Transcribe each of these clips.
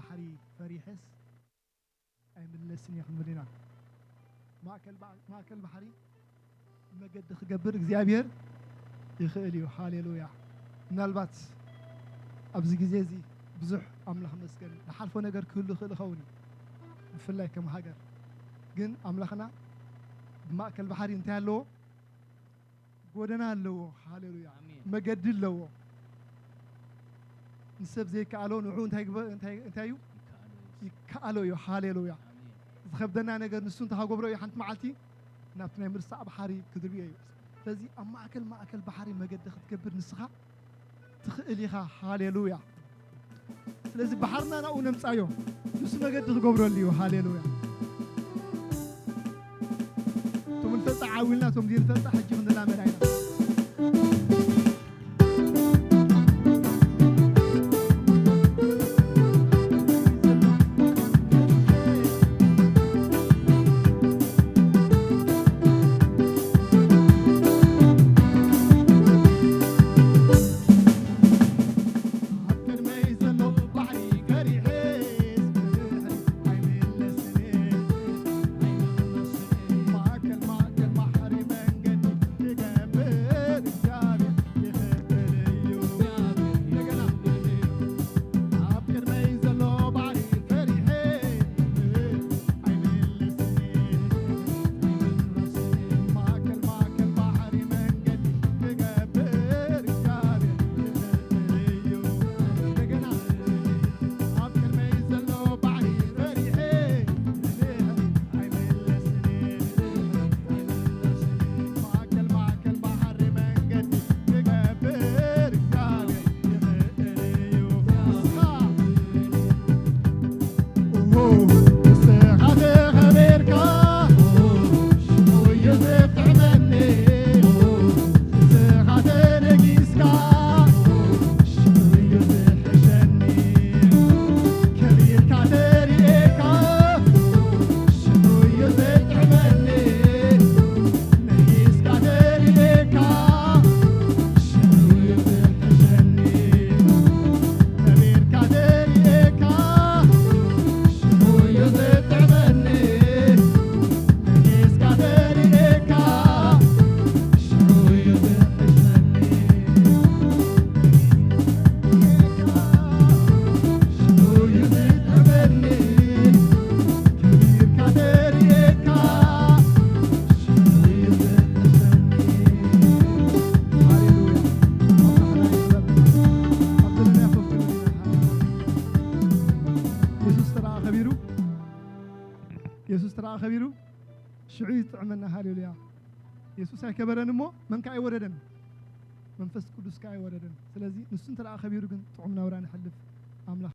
ባሕሪ ፈሪሐስ ኣይምለስን እየ ክንብል ኢና። ማእከል ባዕ-፣ ማእከል ባሕሪ መገዲ ክገብር እግዚኣብሔር ይኽእል እዩ። ሃሌሉያ። ምናልባት ኣብዚ ግዜ እዚ ብዙሕ ኣምላኽ መስገን ዝሓልፎ ነገር ክህሉ ይኽእል ይኸውን እዩ፣ ብፍላይ ከም ሃገር። ግን ኣምላኽና ብማእከል ባሕሪ እንታይ ኣለዎ? ጎደና ኣለዎ። ሃሌሉያ። ኣሜን። መገዲ ኣለዎ። ንሰብ ዘይከኣሎ ንዑ እንታይ ግበ-፣ እንታይ፣ እንታይ እዩ? ይከኣሎ እዩ። ይከኣሎ እዩ። ሃሌሉያ። ኣሜን። ዝኸብደና ነገር ንሱ እንተሃገብሮ እዩ፣ ሓንቲ መዓልቲ ናብቲ ናይ ምርሳዕ ባሕሪ ክድርብዮ እዩ። ስለዚ ኣብ ማእከል፣ ማእከል ባሕሪ መገዲ ክትገብር ንስኻ ትኽእል ኢኻ። ሃሌሉያ። ስለዚ ባሕርና ናብኡ ነምጻዮ፣ ንሱ መገዲ ክገብረሉ እዩ። ሃሌሉያ። እቶም ንፈልጣ ዓው ኢልና፣ እቶም ዘይንፈልጣ ሕጂ ክንላመዳ ኢና። የሱስ ተራ ኣኸቢሩ፣ የሱስ ተራ ኣኸቢሩ፣ ሽዑ ይጥዕመና። ሃሌሉያ። የሱስ ኣይከበረን እሞ መን ከኣ ኣይወረደን? መንፈስ ቅዱስ ከኣ ኣይወረደን። ስለዚ ንሱ እንተ ደኣ ኣኸቢሩ ግን ጥዑም ናብራ ንሕልፍ። ኣምላኽ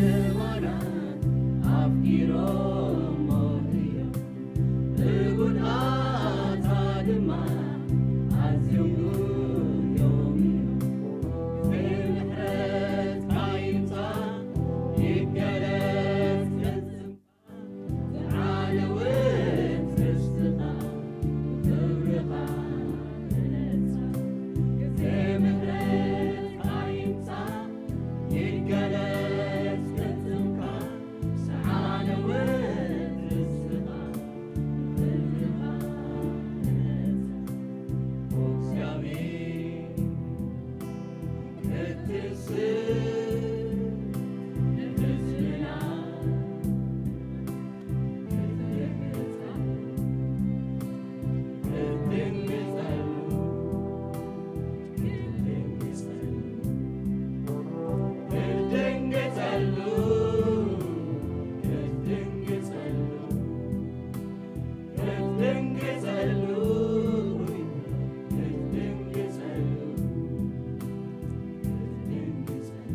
የማናት ኣፍቂሮሞ እዮም፣ ብጉድኣታ ድማ ኣዝዮም ጉህዮም እዮም። ብምሕረትካ ይምጻእ ይገለጽ ፍጽምካ፣ ዝዓነወት ርስትኻ ክብርኻ ክነጻ። ግዜ ምሕረትካ ይምጻእ ይገለጽ ፍጽምካ፣ ዝዓነወት ርስትኻ ክብርኻ ክነጻ። እግዚኣብሔር ክትስእ ንህዝብና ክትደንግጸሉ፣ ክትደንግጸሉ፣ ክትደንግጸሉ፣ ክትደንግጸሉ፣ ክትደንግጸሉ፣ ክትደንግጸሉ፣ ክትደንግጸሉ።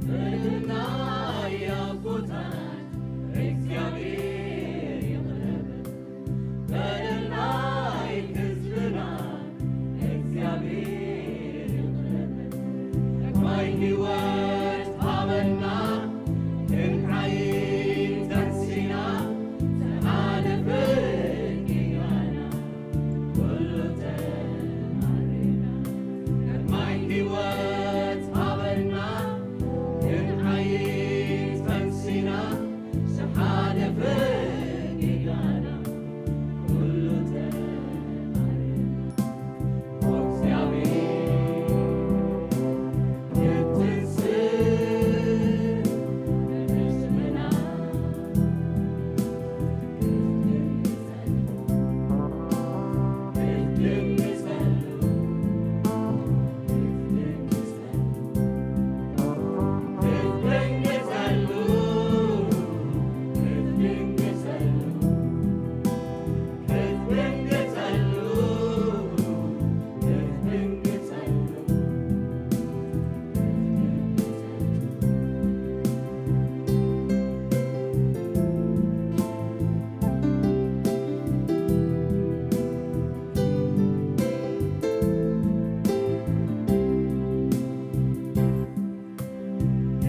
በደልና የአባቶቻችን እግዚአብሔር ይቅር በለን። በደልና ህዝብና እግዚኣብሔር ይቕረ በል። ማይ ህይወት ሃበና፣ ክንዓይን ተንሲና፣ ዝሓለፈ ጌጋና ኩሉ ተማሪና። ማይ ህይወት ሃበና፣ ክንዓይን ተንሲና፣ ዝሓለፈ ጌጋና ኩሉ ተማሪና።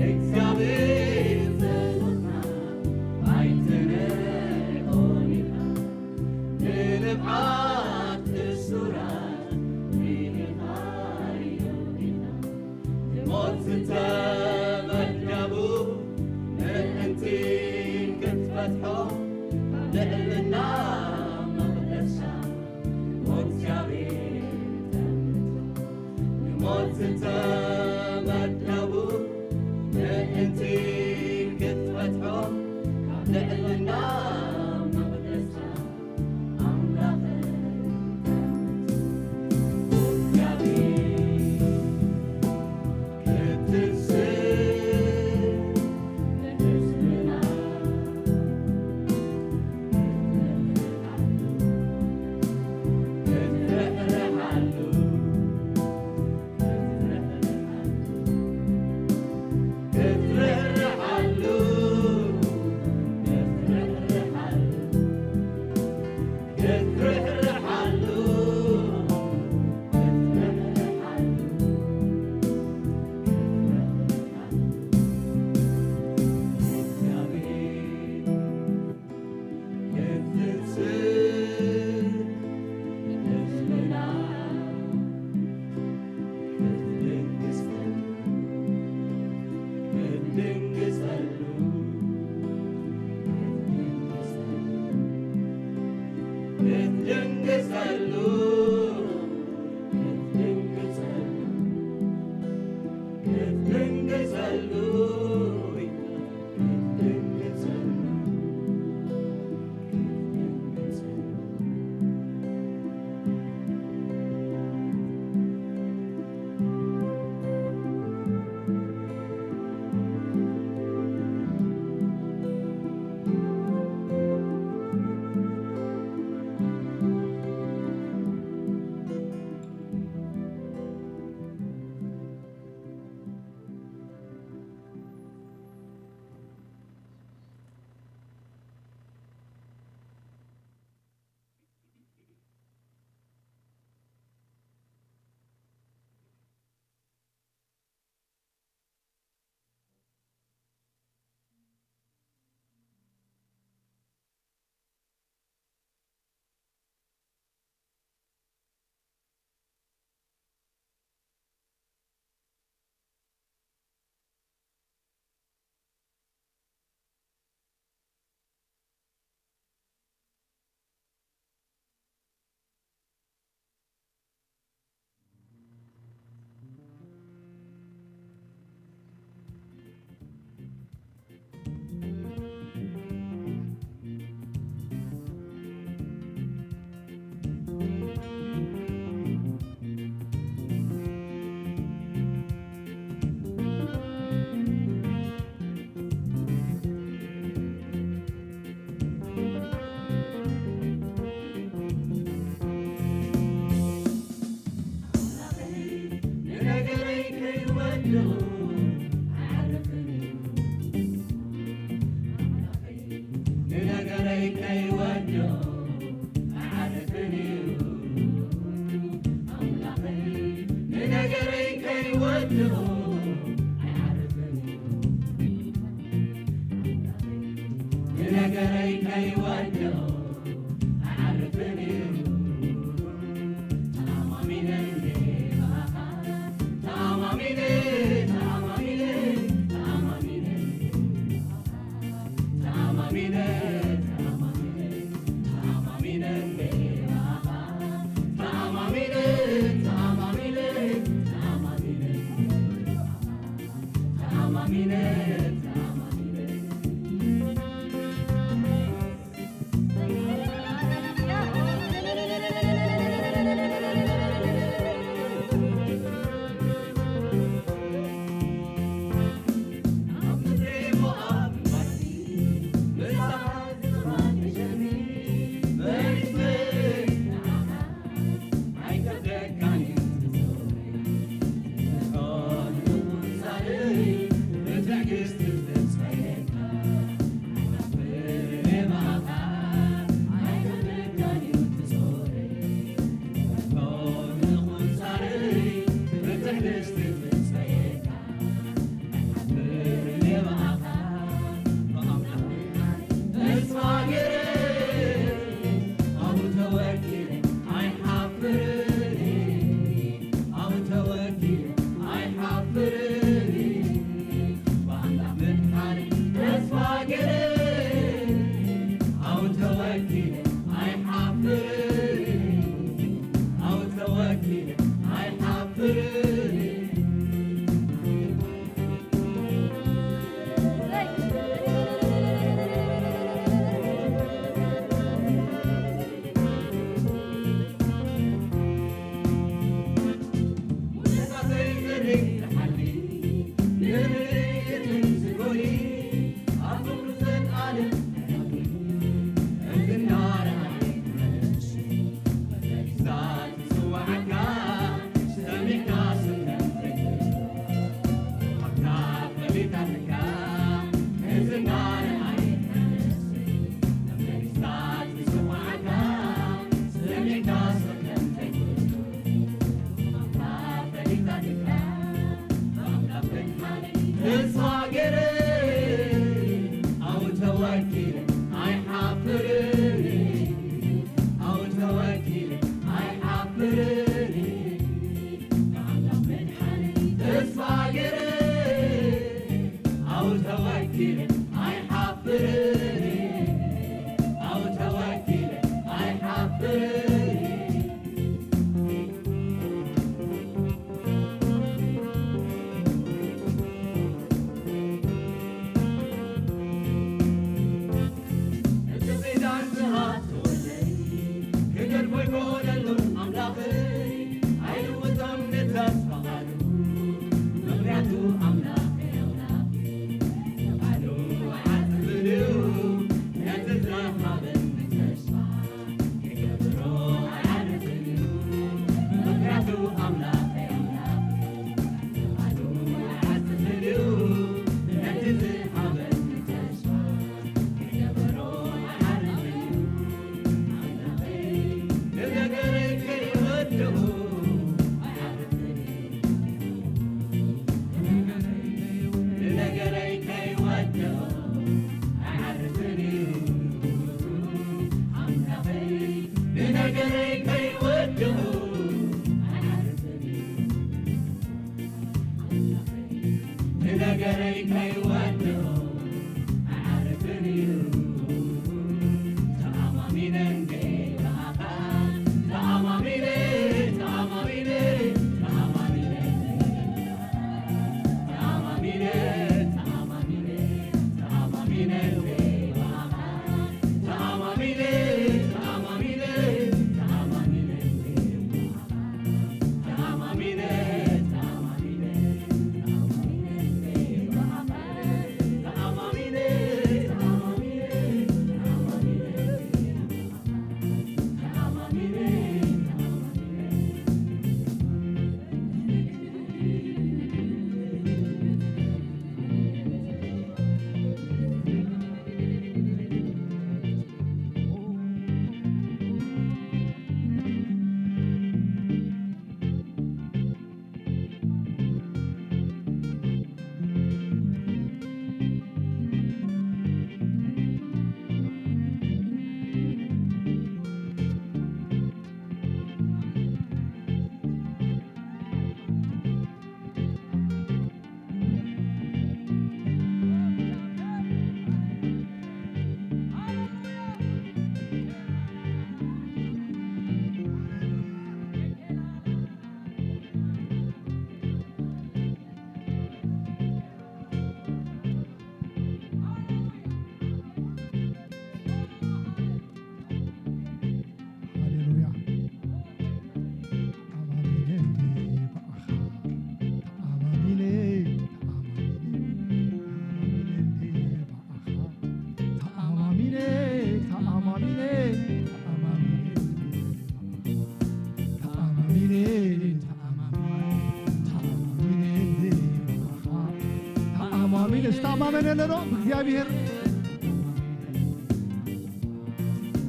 እግዚኣብሔር ጸሎትና ኣይትንዕቆን ኢኻ፣ ንንብዓት እሱራት ርኢኻዮ ኢኻ። ንሞት ዝተመደቡ ምእንቲ ክትፈትሖ፣ ልዕልና መቕደስካ ንእግዚኣብሔር ተምልኮ። ንሞት ዝተመደቡ ምእንቲ ክትፈትሖ፣ ካብ ልዕልና መቕደስካ ኣምላኸይ ተምልኮ። እግዚኣብሔር ክትንስእ ንህዝብና ክትርሕርሓሉ፣ ክትርሕርሓሉ፣ ክትርሕርሓሉ፣ ኣይዓርፍን እዩ ኣምላኸይ፣ ንነገረይ ከይወድኦ ኣይዓርፍን እዩ። ንነገረይ ከይወድኦ ኣይዓርፍን እዩ። ተኣማሚነ እንዴ ብኣኻ፣ ተኣማሚነ፣ ተኣማሚነ፣ ተኣማሚነ፣ ተኣማሚነ፣ ተኣማሚነ፣ ተኣማሚነ እንዴ ብኣኻ፣ ተኣማሚነ፣ ተኣማሚነ፣ ተኣማሚነ፣ ተኣማሚነ፣ ተኣማሚነ። ንነገረይ ከይወድኦ ኣይዓርፍን እዩ። ተኣማሚነ እንዴ ብኣኻ፣ ተኣማሚነ፣ ተኣማሚነ፣ ተኣማሚነ፣ ተኣማሚነ፣ ተኣማሚነ፣ ተኣማሚነ እንዴ ብኣኻ፣ ተኣማሚነ፣ ተኣማሚነ፣ ተኣማሚነ እንዴ ብኣኻ ኣለኖ ብእግዚኣብሔር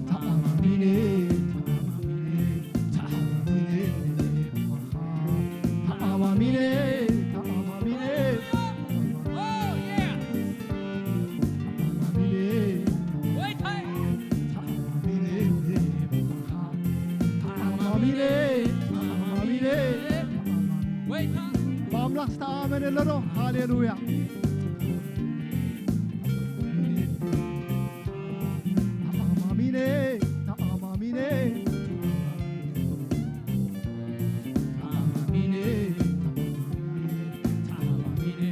ተኣማሚነ፣ ተኣማሚነ፣ ተኣማሚነ፣ ተኣማሚነ፣ ተኣማሚነ፣ ተኣማሚነ። ብኣምላኽ ዝተኣማመነ ኣሎ ዶ? ሃሌሉያ። ተኣማሚነ፣ ተኣማሚነ፣ ተኣማሚነ፣ ተኣማሚነ።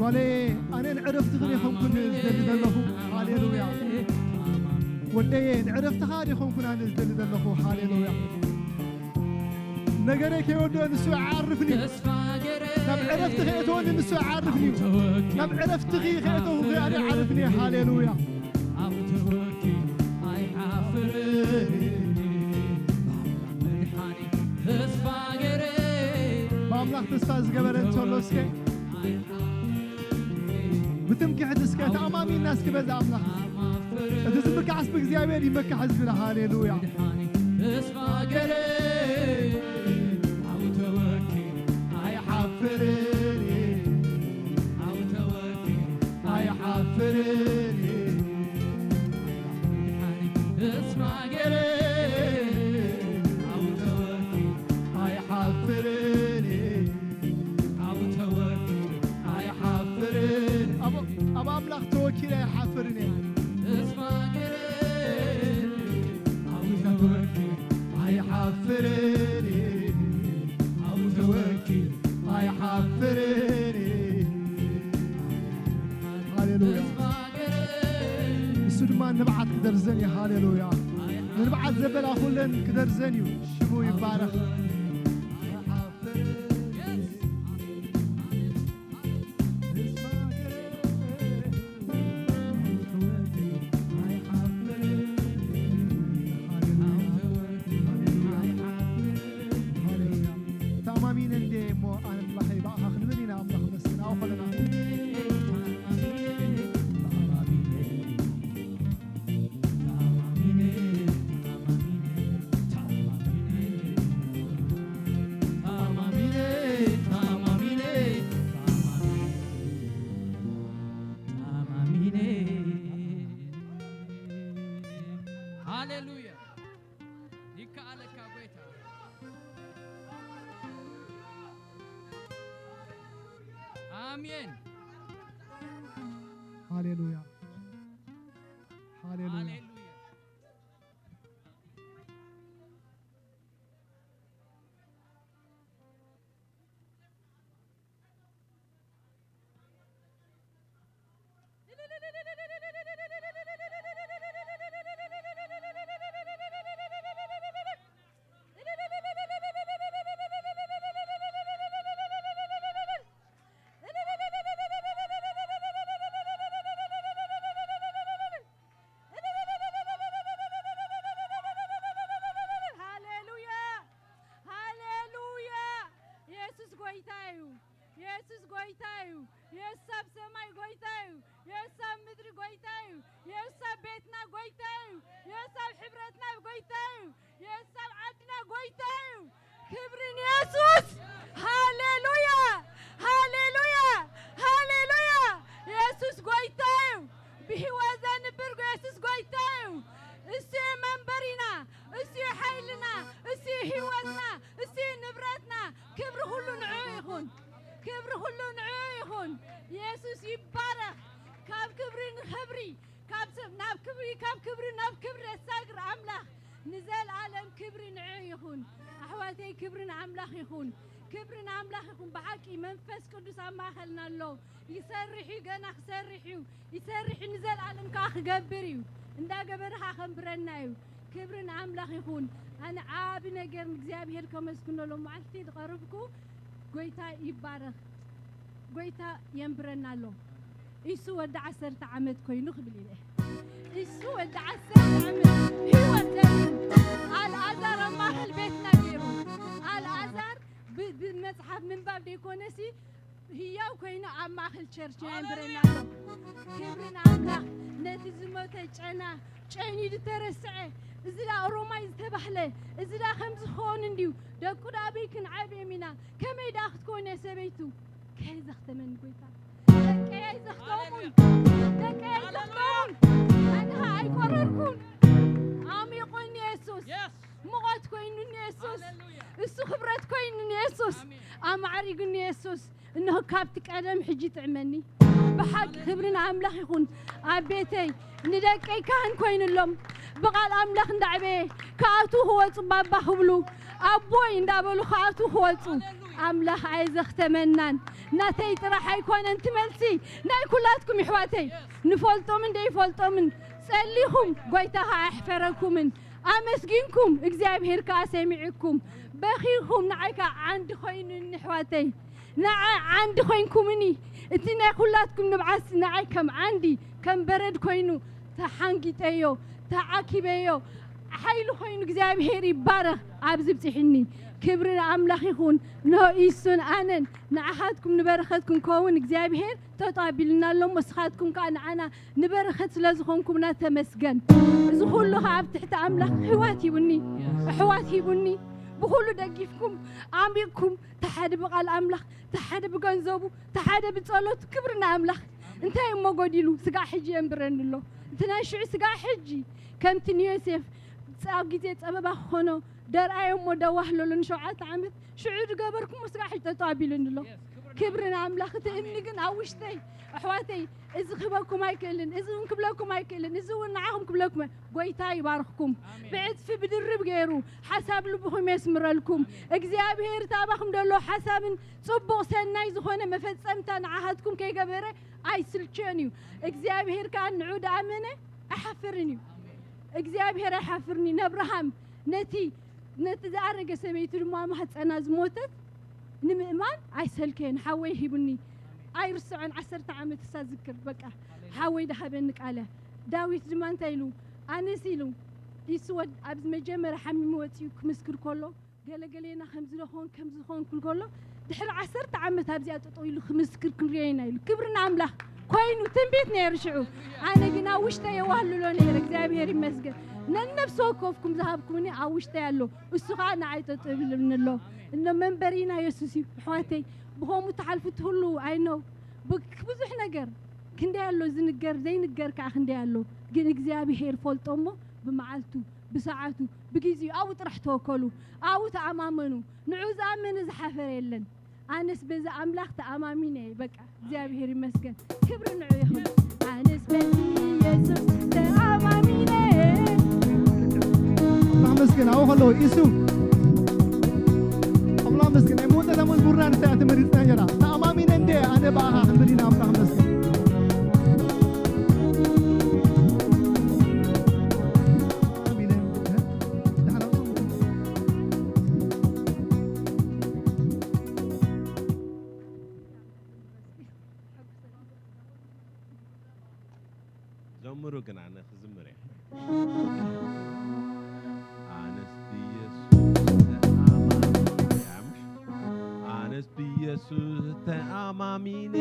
ጓለየ፣ ኣነ ንዕረፍትኺ ዶ ይኾንኩን ዝደሊ ዘለኹ? ሃሌሉያ። ወደየ፣ ንዕረፍትኻ ዶ ይኾንኩን ኣነ ዝደሊ ዘለኹ? ሃሌሉያ። ነገረይ ከይወድኦ ንሱ ኣይዓርፍን እዩ። ናብ ዕረፍቲ ከየእተወኒ ንሱ ኣይዓርፍን እዩ። ናብ ዕረፍትኺ ከየእተውኺ ኣነ ኣይዓርፍን እየ። ሃሌሉያ። ብኣምላኽ ተስፋ ዝገበረ እንተሎ እስከ ብትምክሕቲ እስከ ተኣማሚንና እስኪ በዛ ኣምላኽ። እቲ ዝምካሕስ ብእግዚኣብሔር ይመካሕ ዝብል። ሃሌሉያ። ተስፋ ገረ ኣብ ተወኪል ኣይሓፍርን፣ ኣብ ተወኪል ኣይሓፍርን። ተስፋ ገረ ኣብ ተወኪል ኣይሓፍርን፣ ኣብ ተወኪል ኣይሓፍርን። ኣብ፣ ኣብ ኣምላኽ ተወኪለ ኣይሓፍርን እየ። ተስፋ ገረ ኣብ ተወኪል ኣይሓፍርን፣ ኣብ ተወኪል ኣይሓፍርን። ሃሌሉያ። ንሱ ድማ ንብዓት ክደርዘን እዩ። ሃሌሉያ። ንብዓት ዘበላ ኩለን ክደርዘን እዩ። ሽሙ ይባረኽ። ተኣማሚነ እንድየ እሞ ኣምላኸይ ብኣኻ ክንብል ኢና። ኣምላኽ መስግን። ኣብኡ ከለና ሃሌሉያ። ይከኣለካ ጎይታ። ኣሜን። ሃሌሉያ። ሃሌሉያ። ሃሌሉያ። ሃሌሉያ፣ ሃሌሉያ። የሱስ ጎይታ እዩ። የሱስ ጎይታ እዩ። የሱስ ኣብ ሰማይ ጎይታ እዩ። የሱስ ኣብ ምድሪ ጎይታ እዩ። የሱስ ኣብ ቤትና ጎይታ እዩ። የሱስ ኣብ ሕብረትና ጎይታ እዩ። የሱስ ኣብ ዓድና ጎይታ እዩ። ክብሪ ንየሱስ። ሃሌሉያ፣ ሃሌሉያ፣ ሃሌሉያ። የሱስ ጎይታ እዩ። ብህይወት ዘንብር የሱስ ጎይታ እዩ። እሱ እዩ መንበሪና፣ እሱ እዩ ሓይልና፣ እሱ እዩ ህይወትና፣ እሱ እዩ ንብረትና። ክብሪ ኩሉ ንዕኡ ይኹን። ክብሪ ኩሉ ንዕኡ ይኹን። የሱስ ይባረኽ። ካብ ክብሪ ንክብሪ፣ ካብ ሰብ ናብ ክብሪ፣ ካብ ክብሪ ናብ ክብሪ ዘሳግር ኣምላኽ ንዘለኣለም ክብሪ ንዕኡ ይኹን። ኣሕዋተይ ክብሪ ንኣምላኽ ይኹን። ክብሪ ንኣምላኽ ይኹን። ብሓቂ መንፈስ ቅዱስ ኣብ ማእኸልና ኣሎ። ይሰርሕ እዩ፣ ገና ክሰርሕ እዩ። ይሰርሕ እዩ፣ ንዘለኣለም ከኣ ክገብር እዩ። እንዳገበረ ከኣ ከንብረና እዩ። ክብሪ ንኣምላኽ ይኹን። ኣነ ዓቢ ነገር ንእግዚኣብሔር ከመስግኖ ሎም መዓልቲ ዝቐረብኩ ጎይታ ይባረኽ። ጎይታ የንብረና ኣሎ። ኢሱ ወዲ ዓሰርተ ዓመት ኮይኑ ክብል ኢለ። ኢሱ ወዲ ዓሰርተ ዓመት ህይወት ዘርኢ ኣልኣዛር ኣብ ማእኸል ቤትና ገይሩ። ኣልኣዛር ብ-፣ ብመጽሓፍ ምንባብ ደይኮነሲ ህያው ኮይኑ ኣብ ማእከል ቸርችና የንብረና ኣሎ። ክብሪ ንኣምላኽ። ነቲ ዝሞተ ጨና ጨኒዱ ተረስዐ። እዚ ደኣ ኦሮማይ ዝተባህለ፣ እዚ ደኣ ከምዚ ክኸውን እንድዩ። ደቁ ደኣ ኣበይ ክንዓብዮም ኢና? ከመይ ደኣ ክትከውን እያ ሰበይቱ? ከየዘኽተመኒ ጎይታ። ደቀይ ኣይዘኽተሙን። ደቀይ ኣይዘኽተሙን። ኣነ ኸኣ ኣይቆረርኩን። ዓሚቑኒ የሱስ። ሙቐት ኮይኑኒ የሱስ። እሱ ክብረት ኮይኑኒ የሱስ። ኣማዕሪጉኒ የሱስ። እንሆ ካብቲ ቀደም ሕጂ ይጥዕመኒ። ብሓቂ ክብሪ ንኣምላኽ ይኹን። ኣብ ቤተይ ንደቀይ ካህን ኮይኑሎም ብቓል ኣምላኽ እንዳዕበየ ክኣትዉ ክወጹ ባባ ክብሉ ኣቦይ እንዳበሉ ክኣትዉ ክወጹ ኣምላኽ ኣየዘኽተመናን። ናተይ ጥራሕ ኣይኮነን እቲ መልሲ ናይ ኩላትኩም ይሕዋተይ። ንፈልጦምን ደይፈልጦምን ጸሊኹም ጎይታ ከኣ ኣየሕፈረኩምን። ኣመስጊንኩም እግዚኣብሔር ከኣ ሰሚዕኩም። በኺኹም ንዓይ ከኣ ዓንዲ ኮይኑኒ ኣሕዋተይ። ንዓይ ዓንዲ ኮይንኩምኒ። እቲ ናይ ኩላትኩም ንብዓትሲ ንዓይ ከም ዓንዲ ከም በረድ ኮይኑ ተሓንጊጠዮ፣ ተዓኪበዮ። ሓይሊ ኮይኑ እግዚኣብሔር ይባረኽ ኣብዚ ብጺሕኒ። ክብሪ ንኣምላኽ ይኹን። እንሆ ኢሱን ኣነን ንዓኻትኩም ንበረኸት ክንከውን እግዚኣብሔር ጠጠው ኣቢሉና ኣሎ እሞ፣ ንስኻትኩም ከኣ ንዓና ንበረኸት ስለ ዝኾንኩምና ተመስገን። እዚ ኩሉ ከኣ ኣብ ትሕቲ ኣምላኽ ኣሕዋት ሂቡኒ፣ ኣሕዋት ሂቡኒ። ብኹሉ ደጊፍኩም፣ ዓሚቕኩም፣ ተሓደ ብቓል ኣምላኽ፣ ተሓደ ብገንዘቡ፣ ተሓደ ብጸሎት። ክብሪ ንኣምላኽ። እንታይ እሞ ጎዲሉ? ስጋዕ ሕጂ የንብረኒ ኣሎ። እቲ ናይ ሽዑ ስጋዕ ሕጂ ከምቲ ንዮሴፍ ኣብ ግዜ ጸበባ ክኾኖ ደርኣዮ እሞ ደዋህለሉ ንሸውዓተ ዓመት ሽዑ ዝገበርኩሞ ስጋዕ ሕጂ ጠጠው ኣቢሉኒ ኣሎ። ክብሪ ንኣምላኽ። እቲ እምኒ ግን ኣብ ውሽጠይ ኣሕዋተይ፣ እዚ ክህበኩም ኣይክእልን፣ እዚ እውን ክብለኩም ኣይክእልን፣ እዚ እውን ንዓኹም ክብለኩም ኣይ-፣ ጎይታ ይባርኽኩም። ብዕጽፊ ብድርብ ገይሩ ሓሳብ ልብኹም የስምረልኩም። እግዚኣብሔር እቲ ኣባኹም ዘሎ ሓሳብን ጽቡቕ ሰናይ ዝኾነ መፈጸምታ ንዓኻትኩም ከይገበረ ኣይስልችዮን እዩ። እግዚኣብሔር ከኣ ንዑ ደኣመነ ኣይሓፍርን እዩ። እግዚኣብሔር ኣይሓፍርን እዩ። ነብርሃም ነቲ፣ ነቲ ዝኣረገ ሰበይቱ ድማ ማህጸና ዝሞተት ንምእማን ኣይሰልከየን። ሓወይ ሂቡኒ ኣይርስዖን። ዓሰርተ ዓመት እሳ ዝክር በቃ ሓወይ ደሃበኒ ቃለ ዳዊት ድማ እንታይ ኢሉ ኣነስ ኢሉ ኢሱ ወድ ኣብዚ መጀመርያ ሓሚሙ ወጺኡ ክምስክር ከሎ ገለገሌና ከምዚ ዝኾን ከምዚ ዝኾን ክብል ከሎ ድሕሪ ዓሰርተ ዓመት ኣብዚኣ ጠጠው ኢሉ ክምስክር ክንሪኦ ኢና ኢሉ። ክብሪ ንኣምላኽ። ኮይኑ ትንቢት ነይሩ ሽዑ። ኣነ ግን ኣብ ውሽጠይ የዋህልሎ ነይረ። እግዚኣብሔር ይመስገን። ነነፍሲ ወከፍኩም ዝሃብኩምኒ ኣብ ውሽጠይ ኣሎ። እሱ ኸዓ ንዓይ ጠጠው ይብልኒ ኣሎ። እነ መንበሪና የሱስ እዩ። ኣሕዋተይ ብኸምኡ ትሓልፉ ትህሉ ኣይነው። ብክ-፣ ብዙሕ ነገር ክንደይ ኣሎ ዝንገር ዘይንገር ከኣ ክንደይ ኣሎ። ግን እግዚኣብሔር ፈልጦ እሞ ብመዓልቱ ብሰዓቱ ብግዚኡ ኣብኡ ጥራሕ ተወከሉ። ኣብኡ ተኣማመኑ። ንዑ ዝኣመነ ዝሓፈረ የለን። ኣነስ በዚ ኣምላኽ ተኣማሚነ እየ። በቃ እግዚኣብሔር ይመስገን። ክብሪ ንዑ ይኹን። ኣነስ በዚ የሱስ ተኣማሚነ እየ። ኣመስግን ኣብኡ ከለዉ ኢሱ ኣምላኽ መስግን ናይ መወዳእታ መዝሙርና ንሳ እያ ተመሪጽና ነራ። ተኣማሚነ እንደ ኣነ ብኣኻ ክንብል ኢና ኣምላኽ መስግን። ዘምሩ ግን ኣነ ክዝምር እየ። ኣነስ ብየሱስ ተኣማሚነ፣ ኣነስ ብየሱስ ተኣማሚነ፣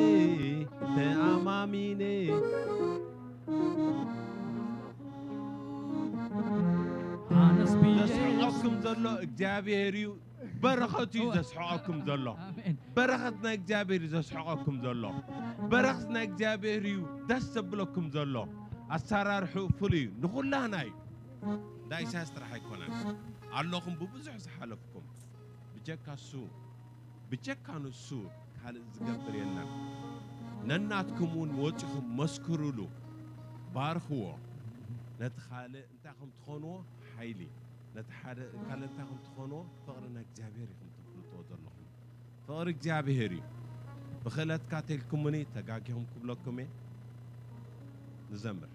ተኣማሚነ። ኣነስ ብየሱስ ዘስሕቐኩም ዘሎ እግዚኣብሔር እዩ። በረኸት እዩ እወ። ዘስሕቐኩም ዘሎ። ኣሜን። በረኸት ናይ እግዚኣብሔር እዩ ዘስሕቐኩም ዘሎ። በረኸት ናይ እግዚኣብሔር እዩ ደስ ዘብለኩም ዘሎ። ኣሰራርሕኡ ፍሉይ እዩ። ንኹላህና እዩ። እንዳ ኢሳያስ ጥራሕ ኣይኮነን። ኣለኹም ብብዙሕ ዝሓለፍኩም። ብጀካ እሱ፣ ብጀካ ንሱ ካልእ ዝገብር የለን። ነናትኩም እውን ወጺኹም መስክሩሉ። ባርኽዎ። ነቲ ካልእ እንታይ ከም ትኾንዎ ሓይሊ፣ ነቲ ሓደ ካልእ እንታይ ከም ትኾንዎ ፍቕሪ ናይ እግዚኣብሔር ኢኹም ተፍልጥዎ ዘለኹም። ፍቕሪ እግዚኣብሔር እዩ። ብኽእለትካ ተልኩምኒ ተጋጊኹም ክብለኩም እየ። ንዘምር።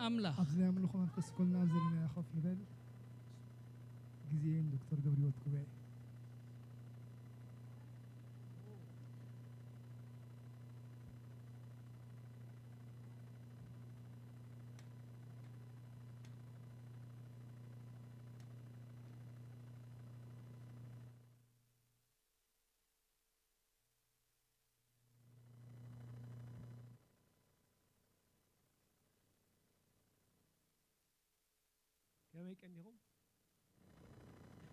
ኣምላኽ። ኣብዚ ናይ ኣምልኾ መንፈስ ኮልና ኣብ ዘለናዮ ኮፍ ንበል። ግዜ ንዶክተር ገብረህይወት ጉባኤ። ከመይ ቀኒኹም?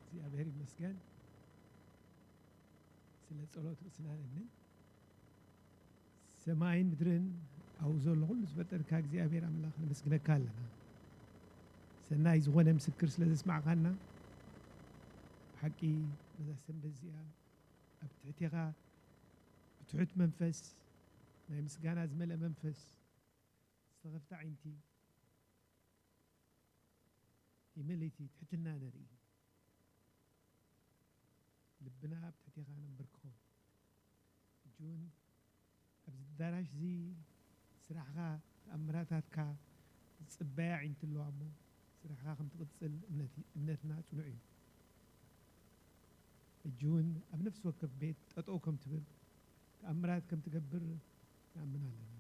እግዚኣብሔር ይመስገን ስለ ጸሎት ርእስና ነድንን። ሰማይን ምድርን ኣብኡ ዘሎ ኩሉ ዝፈጠርካ እግዚኣብሔር ኣምላኽ ነመስግነካ ኣለና። ሰናይ ዝኾነ ምስክር ስለ ዘስማዕካና ብሓቂ በዛ ሰንበት እዚኣ ኣብ ትሕቴኻ ብትሑት መንፈስ ናይ ምስጋና ዝመልአ መንፈስ ዝተኸፍተ ዓይንቲ ይመለይቲ ትሕትና ነርኢ። ልብና ኣብ ትሕቴኻ ነንበርክኾ። ሕጂ እውን ኣብዚ ኣዳራሽ እዚ ስራሕኻ ተኣምራታትካ ዝጽበያ ኣዒንቲ ኣለዋ እሞ ስራሕኻ ከም ትቕጽል እምነት እምነትና ጽኑዕ እዩ። ሕጂ እውን ኣብ ነፍሲ ወከፍ ቤት ጠጠው ከም ትብል ተኣምራት ከም ትገብር ንኣምን ኣለና።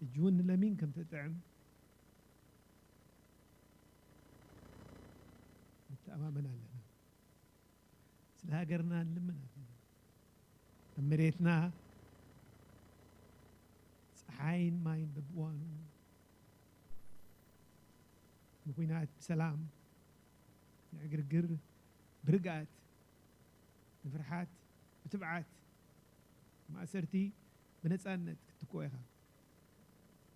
ሕጂ እውን ንለሚን ከም ትጥዕም ንተኣማመን ኣለና። ስለ ሃገርና ንልምን ኣለና። ኣብ መሬትና ፀሓይን ማይን በብዋኑ ንኩናት ብሰላም ንዕግርግር ብርግኣት ንፍርሓት ብትብዓት ማእሰርቲ ብነፃነት ክትትክኦ ኢኻ።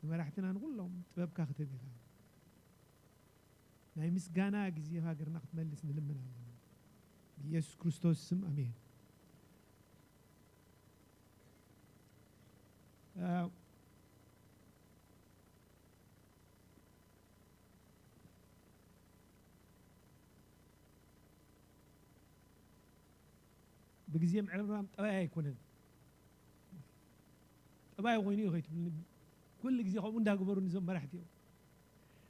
ንመራሕትና ንኩሎም ጥበብካ ክትህብ ኢኻ። ናይ ምስጋና ግዜ ሃገርና ክትመልስ ንልምን ኣለና። ብኢየሱስ ክርስቶስ ስም ኣሜን። ብግዜ ምዕራም ጠባይ ኣይኮነን። ጠባይ ኮይኑ እዩ ከይትብልኒ። ኩሉ ግዜ ከምኡ እንዳገበሩ ንዞም መራሕቲ እዮም።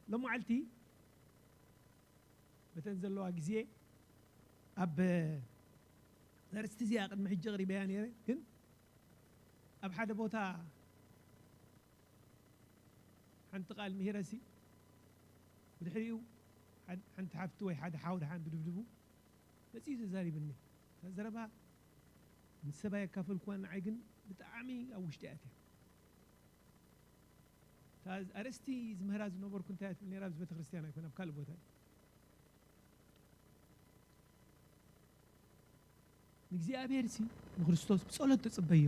ሎም መዓልቲ በተን ዘለዋ ግዜ ኣብ ዘርእስቲ እዚኣ ቅድሚ ሕጂ ኣቕሪበያ ነይረ፣ ግን ኣብ ሓደ ቦታ ሓንቲ ቃል ምሂረሲ ብድሕሪኡ ሓንቲ ሓፍቲ ወይ ሓደ ሓው ደሓን ብድብድቡ መጺኡ ተዛሪብኒ። እታ ዘረባ ምስ ሰባይ ኣካፈልኩዋ፣ ንዓይ ግን ብጣዕሚ ኣብ ውሽጢ ኣትያ። እታ ኣርእስቲ ዝምህራ ዝነበርኩ እንታይ እያ ትብል ነይራ? ኣብዚ ቤተክርስትያን ኣይኮነ፣ ኣብ ካልእ ቦታ እዩ። ንእግዚኣብሔር ሲ ንክርስቶስ ብጸሎት ተጽበዮ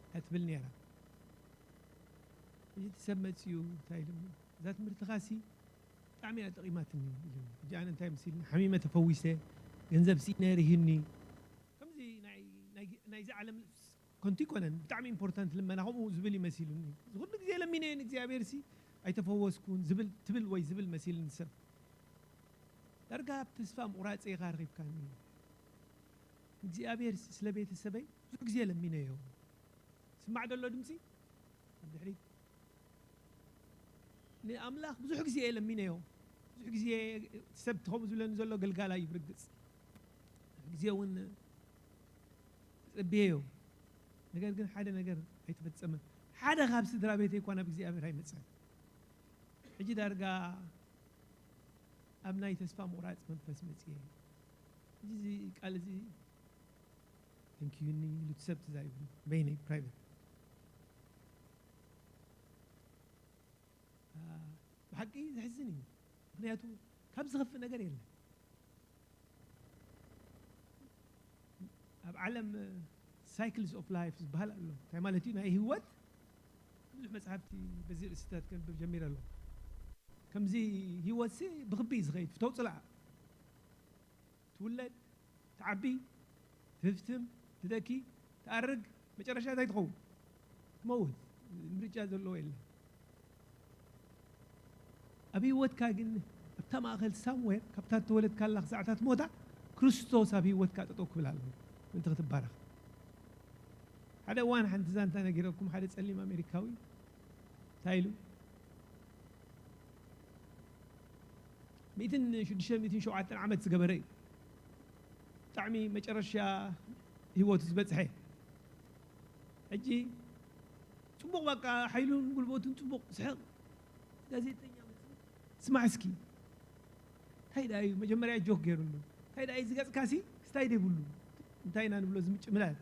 እያ ትብል ነይራ። ሕጂ እቲ ሰብ መጺኡ እንታይ ኢሉኒ? እዛ ትምህርትኻ ሲ ብጣዕሚ እያ ጠቒማትኒ ኢሉኒ። ሕጂ ኣነ እንታይ መሲልኒ? ሓሚመ ተፈዊሰ፣ ገንዘብ ስኢነ ርሂኒ። ከምዚ ናይ ናይዚ ዓለም ኮንቲ ይኮነን ብጣዕሚ ኢምፖርታንት ልመና ከምኡ ዝብል ይመሲሉኒ። ዝኩሉ ግዜ ለሚነ ንእግዚኣብሔር ሲ ኣይተፈወስኩን ዝብል ትብል ወይ ዝብል መሲልኒ ሰብ። ዳርጋ ኣብ ተስፋ ምቑራጽ ኢኻ ረኺብካኒ። እግዚኣብሔር ስለ ቤተሰበይ ብዙሕ ግዜ ለሚነዮ። ስማዕ ደሎ ድምፂ ኣብ ድሕሪት። ንኣምላኽ ብዙሕ ግዜ እየ ለሚነዮ። ብዙሕ ግዜ ሰብ ከምኡ ዝብለኒ ዘሎ ገልጋላ እዩ ብርግፅ። ብዙሕ ግዜ እውን ተፀብየዮ። ነገር ግን ሓደ ነገር ኣይተፈፀመን። ሓደ ካብ ስድራ ቤተይ እኳ ናብ እግዚኣብሔር ኣይመፅን። ሕጂ ዳርጋ ኣብ ናይ ተስፋ ምቑራፅ መንፈስ መፅየ። ሕጂ እዚ ቃል እዚ ተንክዩኒ ኢሉ እቲ ሰብ ተዛሪቡ በይነይ ፕራይቨት። ብሓቂ ዘሕዝን እዩ። ምክንያቱ ካብ ዝኸፍእ ነገር የለን። ኣብ ዓለም ሳይክልስ ኦፍ ላይፍ ዝበሃል ኣሎ። እንታይ ማለት እዩ? ናይ ህይወት ብዙሕ መፅሓፍቲ በዚ ርእስታት ከንብብ ጀሚረ ኣለኹ። ከምዚ ህይወትሲ ብክቢ እዩ ዝኸይድ፣ ፍተው ፅላእ። ትውለድ፣ ትዓቢ፣ ትህፍትም፣ ትደኪ፣ ትኣርግ፣ መጨረሻ እንታይ ትኸውን? ትመውት። ምርጫ ዘለዎ የለን። ኣብ ህይወትካ ግን ኣብታ ማእኸል ሳምዌር ካብታ እተወለድካላ ክሳዕ እታ ትሞታ ክርስቶስ ኣብ ህይወትካ ጠጠው ክብል ኣለዎ ምእንቲ ክትባረኽ። ሓደ እዋን ሓንቲ ዛንታ ነጊረኩም፣ ሓደ ፀሊም ኣሜሪካዊ እንታይ ኢሉ? ሚእትን ሽዱሽተ ሚእትን ሸውዓተን ዓመት ዝገበረ እዩ። ብጣዕሚ መጨረሻ ህይወቱ ዝበጽሐ። ሕጂ ጽቡቕ በቃ ሓይሉን ጉልበቱን ጽቡቕ ስሕቕ። ጋዜጠኛ መጽኡ፣ "ስማዕ እስኪ፣ እንታይ ደኣ እዩ?" መጀመርያ ጆክ ገይሩሉ። "እንታይ ደኣ እዩ ዝገጽካሲ? ስታይ ዘይብሉ፣ እንታይ ኢና ንብሎ፣ ዝምጭ ምላል፣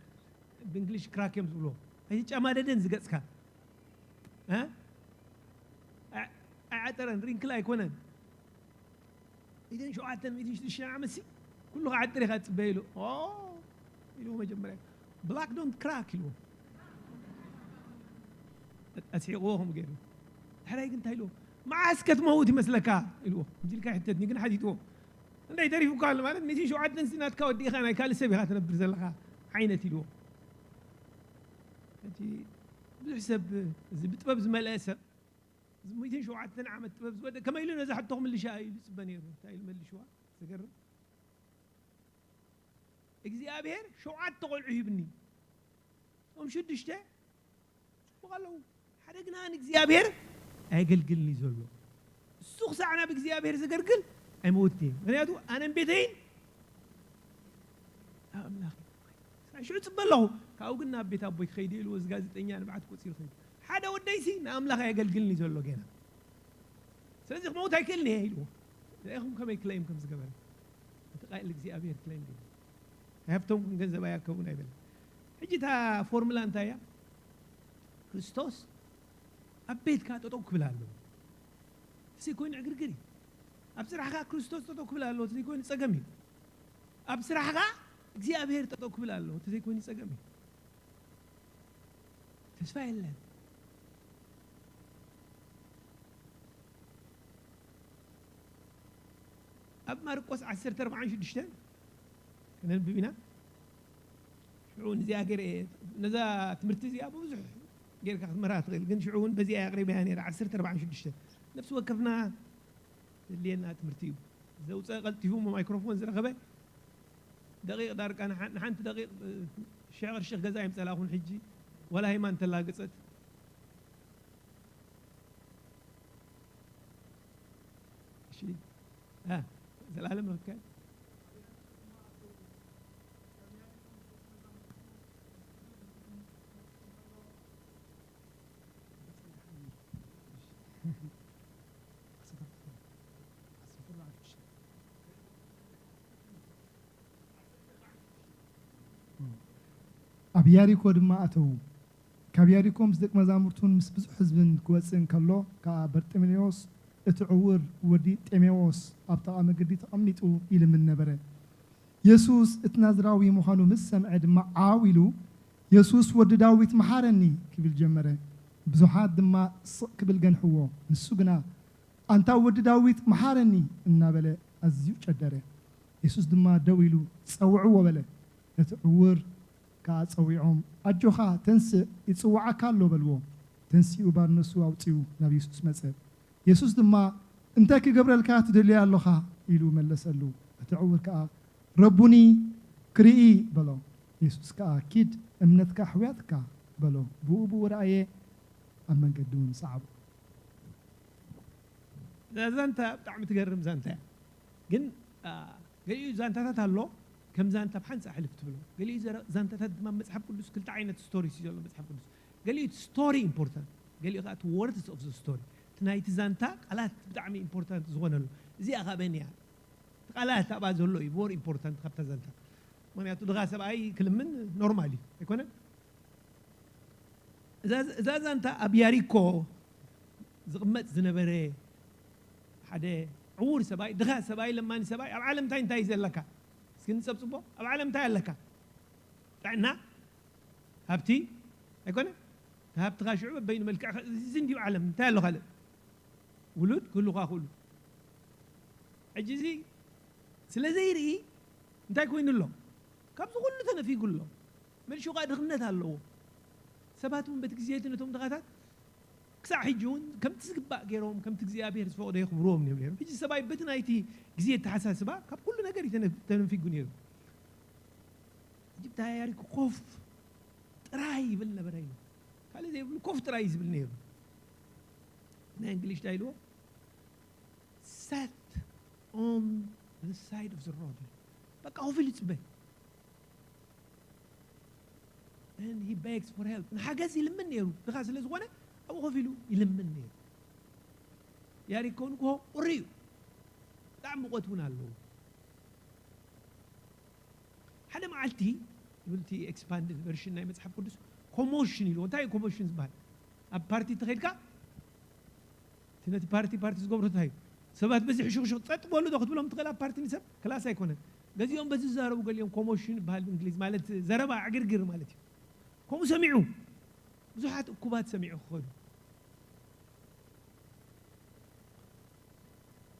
ብእንግሊሽ ክራክ እዮም ዝብሎ። ኣይተጨማደደን ዝገጽካ። እ? ኣይ-፣ ኣይዓጠረን፣ ሪንክል ኣይኮነን። ሚእትን ሸውዓተን፣ ሚእትን ሽዱሽተን ዓመትሲ ኩሉ ክዓጥር ኢኻ ትጽበ" ኢሉ። "ኦ" ኢልዎ መጀመርያ። "ብላክ ዶንት ክራክ" ኢልዎ። ኣስሒቕዎ ከምኡ ገይሩ። ድሕራይ ግን እንታይ ኢልዎ? "መዓስ ከ ትመውት ይመስለካ?" ኢልዎ። ከምዚ ኢልካ ይሕተትኒ ግን ሓቲትዎ። "እንታይ ተሪፉካ ኣሎ?" ማለት፣ "ሚእትን ሸውዓተን ሲ ናትካ ወዲእኻ ናይ ካልእ ሰብ ኢኻ ትነብር ዘለኻ" ዓይነት ኢልዎ። ሕጂ ብዙሕ ሰብ፣ እዚ ብጥበብ ዝመልአ ሰብ፣ እዚ ሚእትን ሸውዓተን ዓመት ጥበብ ዝወደ ከመይ ኢሉ ነዛ ሕቶ ክምልሻ እዩ ዝጽበ ነይሩ? እንታይ ኢሉ መልሽዋ? ዘገርም። "እግዚኣብሔር ሸውዓተ ቆልዑ ሂብኒ። እቶም ሽዱሽተ ጽቡቕ ኣለዉ። ሓደ ግና ንእግዚኣብሔር ኣየገልግልን እዩ ዘሎ። እሱ ክሳዕ ናብ እግዚኣብሔር ዘገልግል ኣይመውትን እየ። ምኽንያቱ ኣነን ቤተይን ኣብ ኣምላኽ እዩ። ክሳዕ ሽዑ ጽበ ኣለኹ። ካብኡ ግን ናብ ቤት ኣቦይ ክኸይድ እየ" ኢልዎ። እዚ ጋዜጠኛ ንብዓት ቆጺሩ ኸይዱ። "ሓደ ወደይሲ ንኣምላኽ ኣየገልግልን እዩ ዘሎ ጌና። ስለዚ ክመውት ኣይክእልን እየ" ኢልዎ። ርኢኹም ከመይ ክለይም ከም ዝገበረ። እቲ ቃል እግዚኣብሔር ክለይም ገይሩ። "ሃብቶም ግን ገንዘብ ኣያከቡን" ኣይበለን። ሕጂ እታ ፎርሙላ እንታይ እያ? ክርስቶስ ኣብ ቤትካ ጠጠው ክብል ኣለዎ። ተዘይኮይኑ ዕግርግር እዩ። ኣብ ስራሕካ ክርስቶስ ጠጠው ክብል ኣለዎ፣ ተዘይኮይኑ ጸገም እዩ። ኣብ ስራሕካ እግዚኣብሔር ጠጠው ክብል ኣለዎ፣ ተዘይኮይኑ ጸገም እዩ። ተስፋ የለን። ኣብ ማርቆስ ዓሰርተ ኣርባዓን ሽዱሽተን ከነንብብ ኢና። ሽዑ እውን እዚኣ ገይረ እየ፣ ነዛ ትምህርቲ እዚኣ ብብዙሕ ጌርካ ክትምህራ ትኽእል፣ ግን ሽዑ እውን በዚኣ እየ ኣቕሪበያ ነይረ። ዓሰርተ ኣርባዓን ሽዱሽተ ነፍሲ ወከፍና ዘድልየና ትምህርቲ እዩ። ዘውፀአ ቀልጢፉ እሞ ማይክሮፎን ዝረኸበ ደቂቕ ዳርቃ ንሓ-፣ ንሓንቲ ደቂቕ፣ እ፣ ሽሕ ቅርሺ ክገዛ ኣይምፀላኹን ሕጂ፣ ዋላ ሃይማኖት ተላግፀት። እሺ። እ፣ ዘላለም ረክብካ። ኣብ ያሪኮ ድማ ኣተዉ። ካብ ያሪኮ ምስ ደቂ መዛሙርቱን ምስ ብዙሕ ህዝብን ክወጽእ እንከሎ ከኣ በርጢሜዎስ እቲ ዕዉር ወዲ ጤሜዎስ ኣብ ጥቓ መገዲ ተቐሚጡ ይልምን ነበረ። የሱስ እቲ ናዝራዊ ምዃኑ ምስ ሰምዐ ድማ ዓው ኢሉ፣ "የሱስ ወዲ ዳዊት መሓረኒ" ክብል ጀመረ። ብዙሓት ድማ ስቕ ክብል ገንሕዎ። ንሱ ግና "ኣንታ ወዲ ዳዊት መሓረኒ" እናበለ ኣዝዩ ጨደረ። የሱስ ድማ ደው ኢሉ "ጸውዕዎ" በለ። ነቲ ዕዉር ከኣ ጸዊዖም "ኣጆኻ ተንስእ፣ ይጽውዓካ ኣሎ" በልዎ። ተንሲኡ ባርነቱ ኣውጺኡ ናብ የሱስ መጸ። የሱስ ድማ "እንታይ ክገብረልካ ትደሊ ኣሎኻ?" ኢሉ መለሰሉ። እቲ ዕዉር ከኣ "ረቡኒ፣ ክርኢ" በሎ። የሱስ ከኣ "ኪድ፣ እምነትካ ኣሕውያትካ" በሎ። ብኡ ብኡ ረኣየ፣ ኣብ መንገዲ እውን ሰዓቦ። እዛ ዛንታ ብጣዕሚ ትገርም ዛንታ እያ። ግን፣ አ፣ ገሊኡ ዛንታታት ኣሎ፣ ከም ዛንታ ብሓንሳእ ሕልፍ ትብሎ። ገሊኡ ዘረ-፣ ዛንታታት ድማ መጽሓፍ ቅዱስ ክልተ ዓይነት ስቶሪስ እዩ ዘሎ መጽሓፍ ቅዱስ። ገሊኡ እቲ ስቶሪ ኢምፖርታንት፣ ገሊኡ ከኣ እቲ ወርድስ ኦፍ ዘ ስቶሪ። እቲ ናይቲ ዛንታ ቃላት ብጣዕሚ ኢምፖርታንት ዝኾነሉ። እዚኣ ከኣ በን እያ። እቲ ቃላት ኣብኣ ዘሎ እዩ ሞር ኢምፖርታንት ካብታ ዛንታ። ምኽንያቱ ድኻ ሰብኣይ ክልምን ኖርማል እዩ፣ ኣይኮነን? እዛ፣ እዛ ዛንታ ኣብ ያሪኮ ዝቕመጥ ዝነበረ ሓደ ዕዉር ሰብኣይ፣ ድኻ ሰብኣይ፣ ለማኒ ሰብኣይ፣ ኣብ ዓለም እንታይ እንታይ እዩ ዘለካ? እስኪ ንጸብጽቦ፣ ኣብ ዓለም እንታይ ኣለካ? ጥዕና፣ ሃብቲ፣ ኣይኮነ? እቲ ሃብትኻ ሽዑ በበይኑ መልክዕ፣ እዚ እንድዩ ዓለም፣ እንታይ ኣሎ ካልእ? ውሉድ ክህሉኻ ክእሉ። ሕጂ እዚ ስለ ዘይርኢ እንታይ ኮይኑ ኣሎ? ካብዚ ኩሉ ተነፊጉ ኣሎ። መልሹ ከኣ ድኽነት ኣለዎ። ሰባት እውን በቲ ግዜ እቲ ነቶም ድኻታት ክሳዕ ሕጂ እውን ከምቲ ዝግባእ ገይሮም፣ ከምቲ እግዚኣብሔር ዝፈቕዶ የኽብርዎም እዮም ነይሮም። ሕጂ ሰብኣይ በቲ ናይቲ ግዜ ኣተሓሳስባ ካብ ኩሉ ነገር እዩ ተነ-፣ ተነፊጉ ነይሩ። ሕጂ ብታ ያሪኮ ኮፍ ጥራይ ይብል ነበረ እዩ። ካልእ ዘይብሉ ኮፍ ጥራይ እዩ ዝብል ነይሩ። ናይ እንግሊሽ እንታይ ኢልዎ? Sat on the side of the road። በቃ ኮፍ ኢሉ ይጽበ። And he begs for help። ንሓገዝ ይልምን ነይሩ። ድኻ ስለ ዝኾነ ኣብኡ ኮፍ ኢሉ ይልምን ነይሩ። ያሪኮ ንግሆ ቁሪ እዩ። ብጣዕሚ ሙቐት እውን ኣለዎ። ሓደ መዓልቲ ይብል እቲ ኤክስፓንድድ ቨርሽን ናይ መጽሓፍ ቅዱስ፣ ኮሞሽን ኢልዎ። እንታይ እዩ ኮሞሽን ዝበሃል? ኣብ ፓርቲ ተኸይድካ እቲ ነቲ ፓርቲ ፓርቲ ዝገብሮ እንታይ እዩ? ሰባት በዚ ሕሹኽሹኽ ጸጥ በሉ ዶ ክትብሎም ትኽእል? ኣብ ፓርቲ ንሰብ ክላስ ኣይኮነን። ገዚኦም በዚ ዝዛረቡ፣ ገሊኦም ኮሞሽን ይበሃል ብእንግሊዝ፣ ማለት ዘረባ ዕግርግር ማለት እዩ። ከምኡ ሰሚዑ፣ ብዙሓት እኩባት ሰሚዑ ክኸዱ።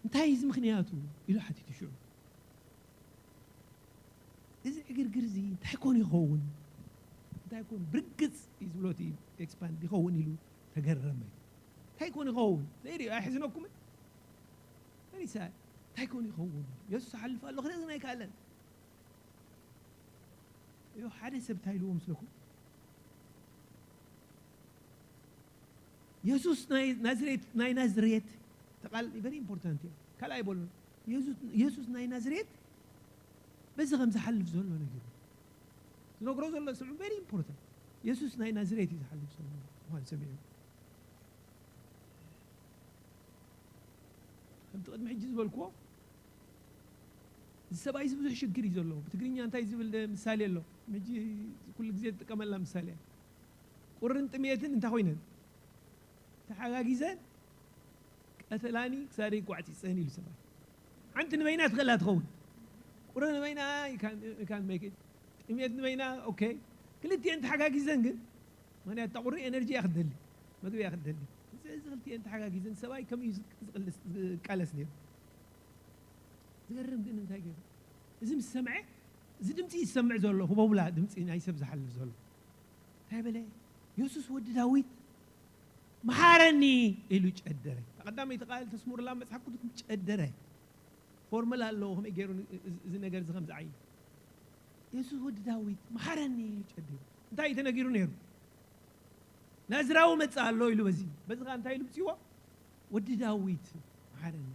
እንታይ እዚ ምኽንያቱ ኢሉ ሓቲቱ ሽዑ። እዚ ዕግርግር እዚ እንታይ ኮን ይኸውን? እንታይ ኮን ብርግጽ እዩ ዝብሎ እቲ ኤክስፓንድ ይኸውን ኢሉ ተገረመ። እንታይ ኮን ይኸውን? ዘይርእዮ ኣይሕዝነኩምን? መሊሳ እንታይ ኮን ይኸውን? የሱስ ሓልፍ ኣሎ ክርኢ ኣይከኣለን። እዩ ሓደ ሰብ እንታይ ኢልዎ ምስለኩም? የሱስ ናይ ናዝሬት፣ ናይ ናዝሬት፣ እቲ ቃል very important እዩ። ካልኣይ በሉ፣ የሱስ፣ የሱስ ናይ ናዝሬት በዚ ከም ዝሓልፍ ዘሎ ነጊሩ። ዝነግሮ ዘሎ ስምዑ፣ very important። የሱስ ናይ ናዝሬት እዩ ዝሓልፍ ዘሎ ምዃኑ ሰሚዑ። ከምቲ ቅድሚ ሕጂ ዝበልክዎ፣ እዚ ሰብኣይ እዚ ብዙሕ ሽግር እዩ ዘለዎ። ብትግርኛ እንታይ ዝብል ምሳሌ ኣሎ? ሕጂ ኩሉ ግዜ ዝጥቀመላ ምሳሌ እያ። ቁርን ጥሜትን እንታይ ኮይነን? ተሓጋጊዘን፣ "ቀተላኒ ክሳደይ ጓዕጺጸን" ኢሉ ሰብኣይ። ሓንቲ ንበይና ትኽእላ ትኸውን። ቁሪ ንበይና you can፣ you can make it። ጥሜት ንበይና፣ ኦኬ። ክልቲኤን ተሓጋጊዘን ግን፣ ምኽንያቱ እታ ቁሪ ኤነርጂ እያ ክትደሊ፣ መግቢ እያ ክትደሊ። ስለዚ ክልቲኤን ተሓጋጊዘን፣ ሰብኣይ ከመይ እዩ ዝቅ-፣ ዝቅልስ-፣ ዝቃለስ ነይሩ? ዝገርም ግን እንታይ ገይሩ? እዚ ምስ ሰምዐ፣ እዚ ድምፂ ይሰምዕ ዘሎ፣ ህቦብላ ድምፂ ናይ ሰብ ዝሓልፍ ዘሎ። እንታይ በለ? "የሱስ ወዲ ዳዊት፣ መሓረኒ" ኢሉ ጨደረ። ቀዳመይቲ ቃል ተስሙርላ መጽሓፍ ቅዱስ ጨደረ። ፎርሙላ ኣለዎ ከመይ ገይሩ ን-፣ እዚ፣ እዚ ነገር እዚ ከም ዝዓይ። "የሱስ ወዲ ዳዊት፣ መሓረኒ" ኢሉ ጨዲሩ። እንታይ እዩ ተነጊሩ ነይሩ? "ናዝራዊ መጽእ ኣሎ" ኢሉ በዚ። በዚ ኸኣ እንታይ ኢሉ ውጽእዎ? "ወዲ ዳዊት፣ መሓረኒ"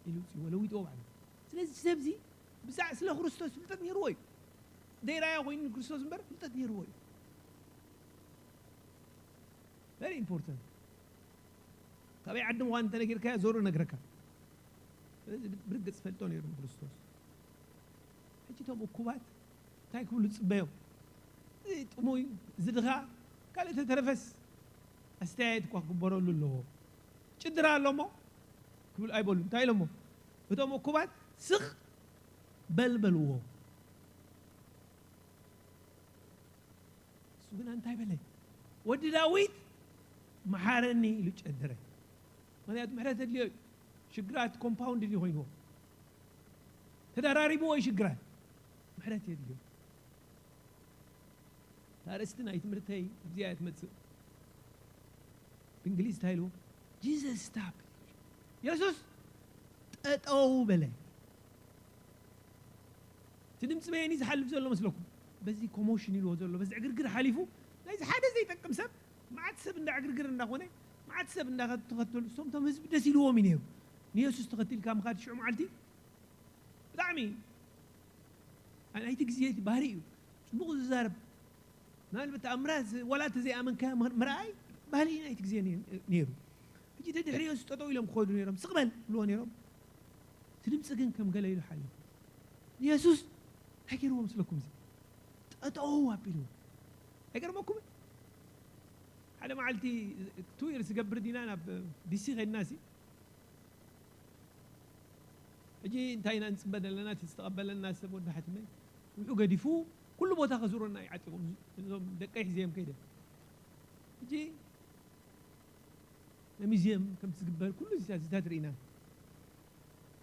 ኢሉ ውጽእዎ፣ ለዊጥዎ ባዕሉ። ስለዚ፣ እዚ ሰብ እዚ ብዛዕ-፣ ስለ ክርስቶስ ፍልጠት ነይርዎ እዩ። ዘይረኣዮ ኮይኑ ንክርስቶስ እምበር ፍልጠት ነይርዎ እዩ። Very important። ካበይ ዓዲ ምዃኑ እንተነጊርካዮ ዞሩ ነግረካ። ስለዚ ብርግጽ ፈልጦ ነይሩ ንክርስቶስ። ሕጂ እቶም እኩባት እንታይ ክብሉ ዝጽበዮም? እዚ ጥሙይ፣ እዚ ድኻ፣ ካልእ ተተረፈስ ኣስተያየት እኳ ክግበረሉ ኣለዎ። ጭድራ ኣሎ እሞ ክብሉ ኣይበሉ። እንታይ ኢሎሞ? እቶም እኩባት ስቕ በል በልዎ። እሱ ግና እንታይ በለ? "ወዲ ዳዊት መሓረኒ" ኢሉ ጨደረ። ምኽንያቱ ምሕረት የድልዮ እዩ። ሽግራት ኮምፓውንድ እዩ ኮይንዎ። ተደራሪብዎ እዩ ሽግራት። ምሕረት የድልዮ። ኣርእስቲ ናይ ትምህርተይ ኣብዚኣ እያ ትመጽእ። ብእንግሊዝ እንታይ ኢልዎ? "Jesus stop." የሱስ ጠጠው በለ። እቲ ድምፂ በየኒ ዝሓልፍ ዘሎ መስለኩም? በዚ ኮሞሽን ኢልዎ ዘሎ፣ በዚ ዕግርግር ሓሊፉ፣ ናይዚ ሓደ ዘይጠቅም ሰብ፣ መዓት ሰብ እንዳ ዕግርግር እንዳኾነ፣ መዓት ሰብ እንዳተኸተሉ፣ እሶም እቶም ህዝቢ ደስ ኢልዎም እዩ ነይሩ። ንየሱስ ተኸቲልካ ምኻድ ሽዑ መዓልቲ ብጣዕሚ ናይቲ ግዜ እቲ ባህሪ እዩ። ጽቡቕ ዝዛረብ፣ ምናልባት ተኣምራት ዋላ እንተ ዘይኣመንካዮ ምር-፣ ምርኣይ ባህሊ ናይቲ ግዜ ነይ-፣ ነይሩ። ሕጂ ደድሕሪ የሱስ ጠጠው ኢሎም ክኸዱ ነይሮም፣ "ስቕ በል" ይብልዎ ነይሮም። እቲ ድምፂ ግን ከም ገለ ኢሉ ሓሊፉ። ንየሱስ እንታይ ገይርዎ መስለኩም? እዚ ጠጠው ኣቢልዎ። ኣይገርመኩምን? ሓደ መዓልቲ ቱ ይርስ ዝገብር ዲና ናብ ዲሲ ኸድና ሲ፣ ሕጂ እንታይ ኢና ንጽበ ዘለና? እቲ ዝተቐበለና ሰብ ወዲ ሓትመይ ውሑ ገዲፉ ኩሉ ቦታ ከዙረና እዩ ዓጢቑ። እዞም ደቀይ ሒዘዮም ከይደ። ሕጂ ነሚዝየም ከምቲ ዝግበር ኩሉ እዚታት ርኢና።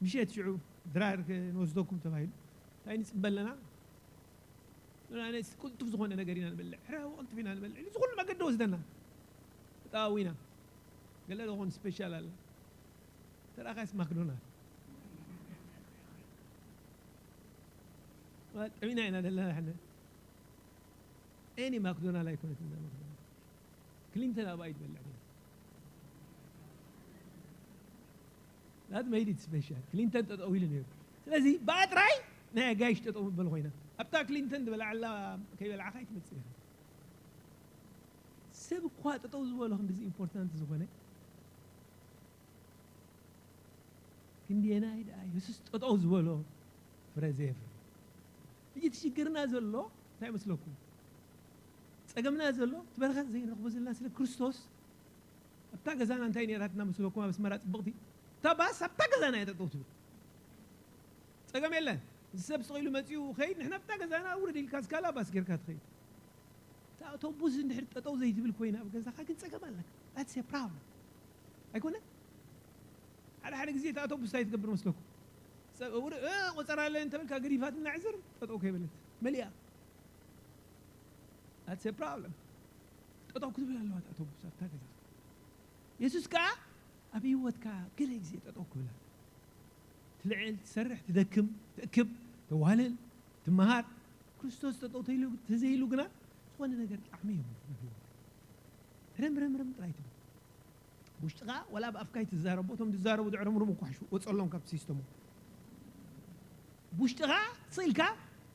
ምሸት ሽዑ ድራር ክንወስደኩም ተባሂሉ። እንታይ ንጽበ ኣለና? ኣነስ ቅልጡፍ ዝኾነ ነገር ኢና ንበልዕ። ሕራዊ ቅልጡፍ ኢና ንበልዕ። እዚ ኩሉ መገዲ ወስደና። ተጣዊና። ገለ ዝኾን ስፔሻል ኣለ። ተራኻስ ማክዶናል። ጠሚና ኢና ዘለና ሕነ። ኤኒ ማክዶናል ኣይኮነትን እዛ ማክዶናል። ክሊንተን ኣብኣ እዩ ትበልዕ ነይራ። That made it special. ክሊንተን ጠጠው ኢሉ ነይሩ። ስለዚ ብኣ ጥራይ ናይ ኣጋይሽ ጠጠው ምበል ኮይና፣ ኣብታ ክሊንተን ዝበላዕላ ከይበላዕኻ ኣይትመጽእ ኢኻ። ሰብ እኳ ጠጠው ዝበሎ ክንድዚ ኢምፖርታንት ዝኾነ፣ ክንደየናይ ደኣ የሱስ ጠጠው ዝበሎ ፍረ ዘየፍሪ? ሕጂ እቲ ሽግርና ዘሎ እንታይ መስለኩም? ጸገምና ዘሎ እቲ በረኸት ዘይንረኽቦ ዘለና ስለ ክርስቶስ። ኣብታ ገዛና እንታይ ነይራትና መስለኩም? ኣብ ኣስመራ ጽብቕቲ እታ ባስ ኣብታ ገዛና እያ ጠጠው ትብል። ጸገም የለን። እዚ ሰብ ስቕ ኢሉ መጺኡ ኸይድ፣ ንሕና ኣብታ ገዛና ውርድ ኢልካ ዝካላ ባስ ጌርካ ትኸይድ። እታ ኣውቶቡስ እንድሕር ጠጠው ዘይትብል ኮይና ኣብ ገዛኻ ግን ጸገም ኣለካ። That's a problem። ኣይኮነ? ሓደ ሓደ ግዜ እታ ኣውቶቡስ እንታይ ትገብር መስለኩም? ጸ-፣ ውር-፣ እ፣ ቆጸራ ኣለ እንተበልካ ገዲፋትና ዕዝር ጠጠው ከይበለት መሊኣ። That's a problem። ጠጠው ክትብል ኣለዋ እታ ኣውቶቡስ ኣብታ ገዛኻ። የሱስ ከኣ ኣብ ህይወትካ ገለ ግዜ ጠጠው ክብል ኣለዎ። ትልዕል፣ ትሰርሕ፣ ትደክም፣ ትእክብ፣ ተዋልል፣ ትመሃር። ክርስቶስ ጠጠው ተይሉ፣ ተዘይሉ ግና ዝኾነ ነገር ጣዕሚ የብሉን ኣብ ህይወትካ። ረም፣ ረም፣ ረም ጥራይ ትብል። ውሽጥኻ ወላ ኣብ ኣፍካ ኣይትዛረቦ፣ እቶም ዝዛረቡ ዝዕረምርሙ እኳ ሓሹ፣ ወጸሎም ካብ ሲስተሞም። ውሽጥኻ ስቕ ኢልካ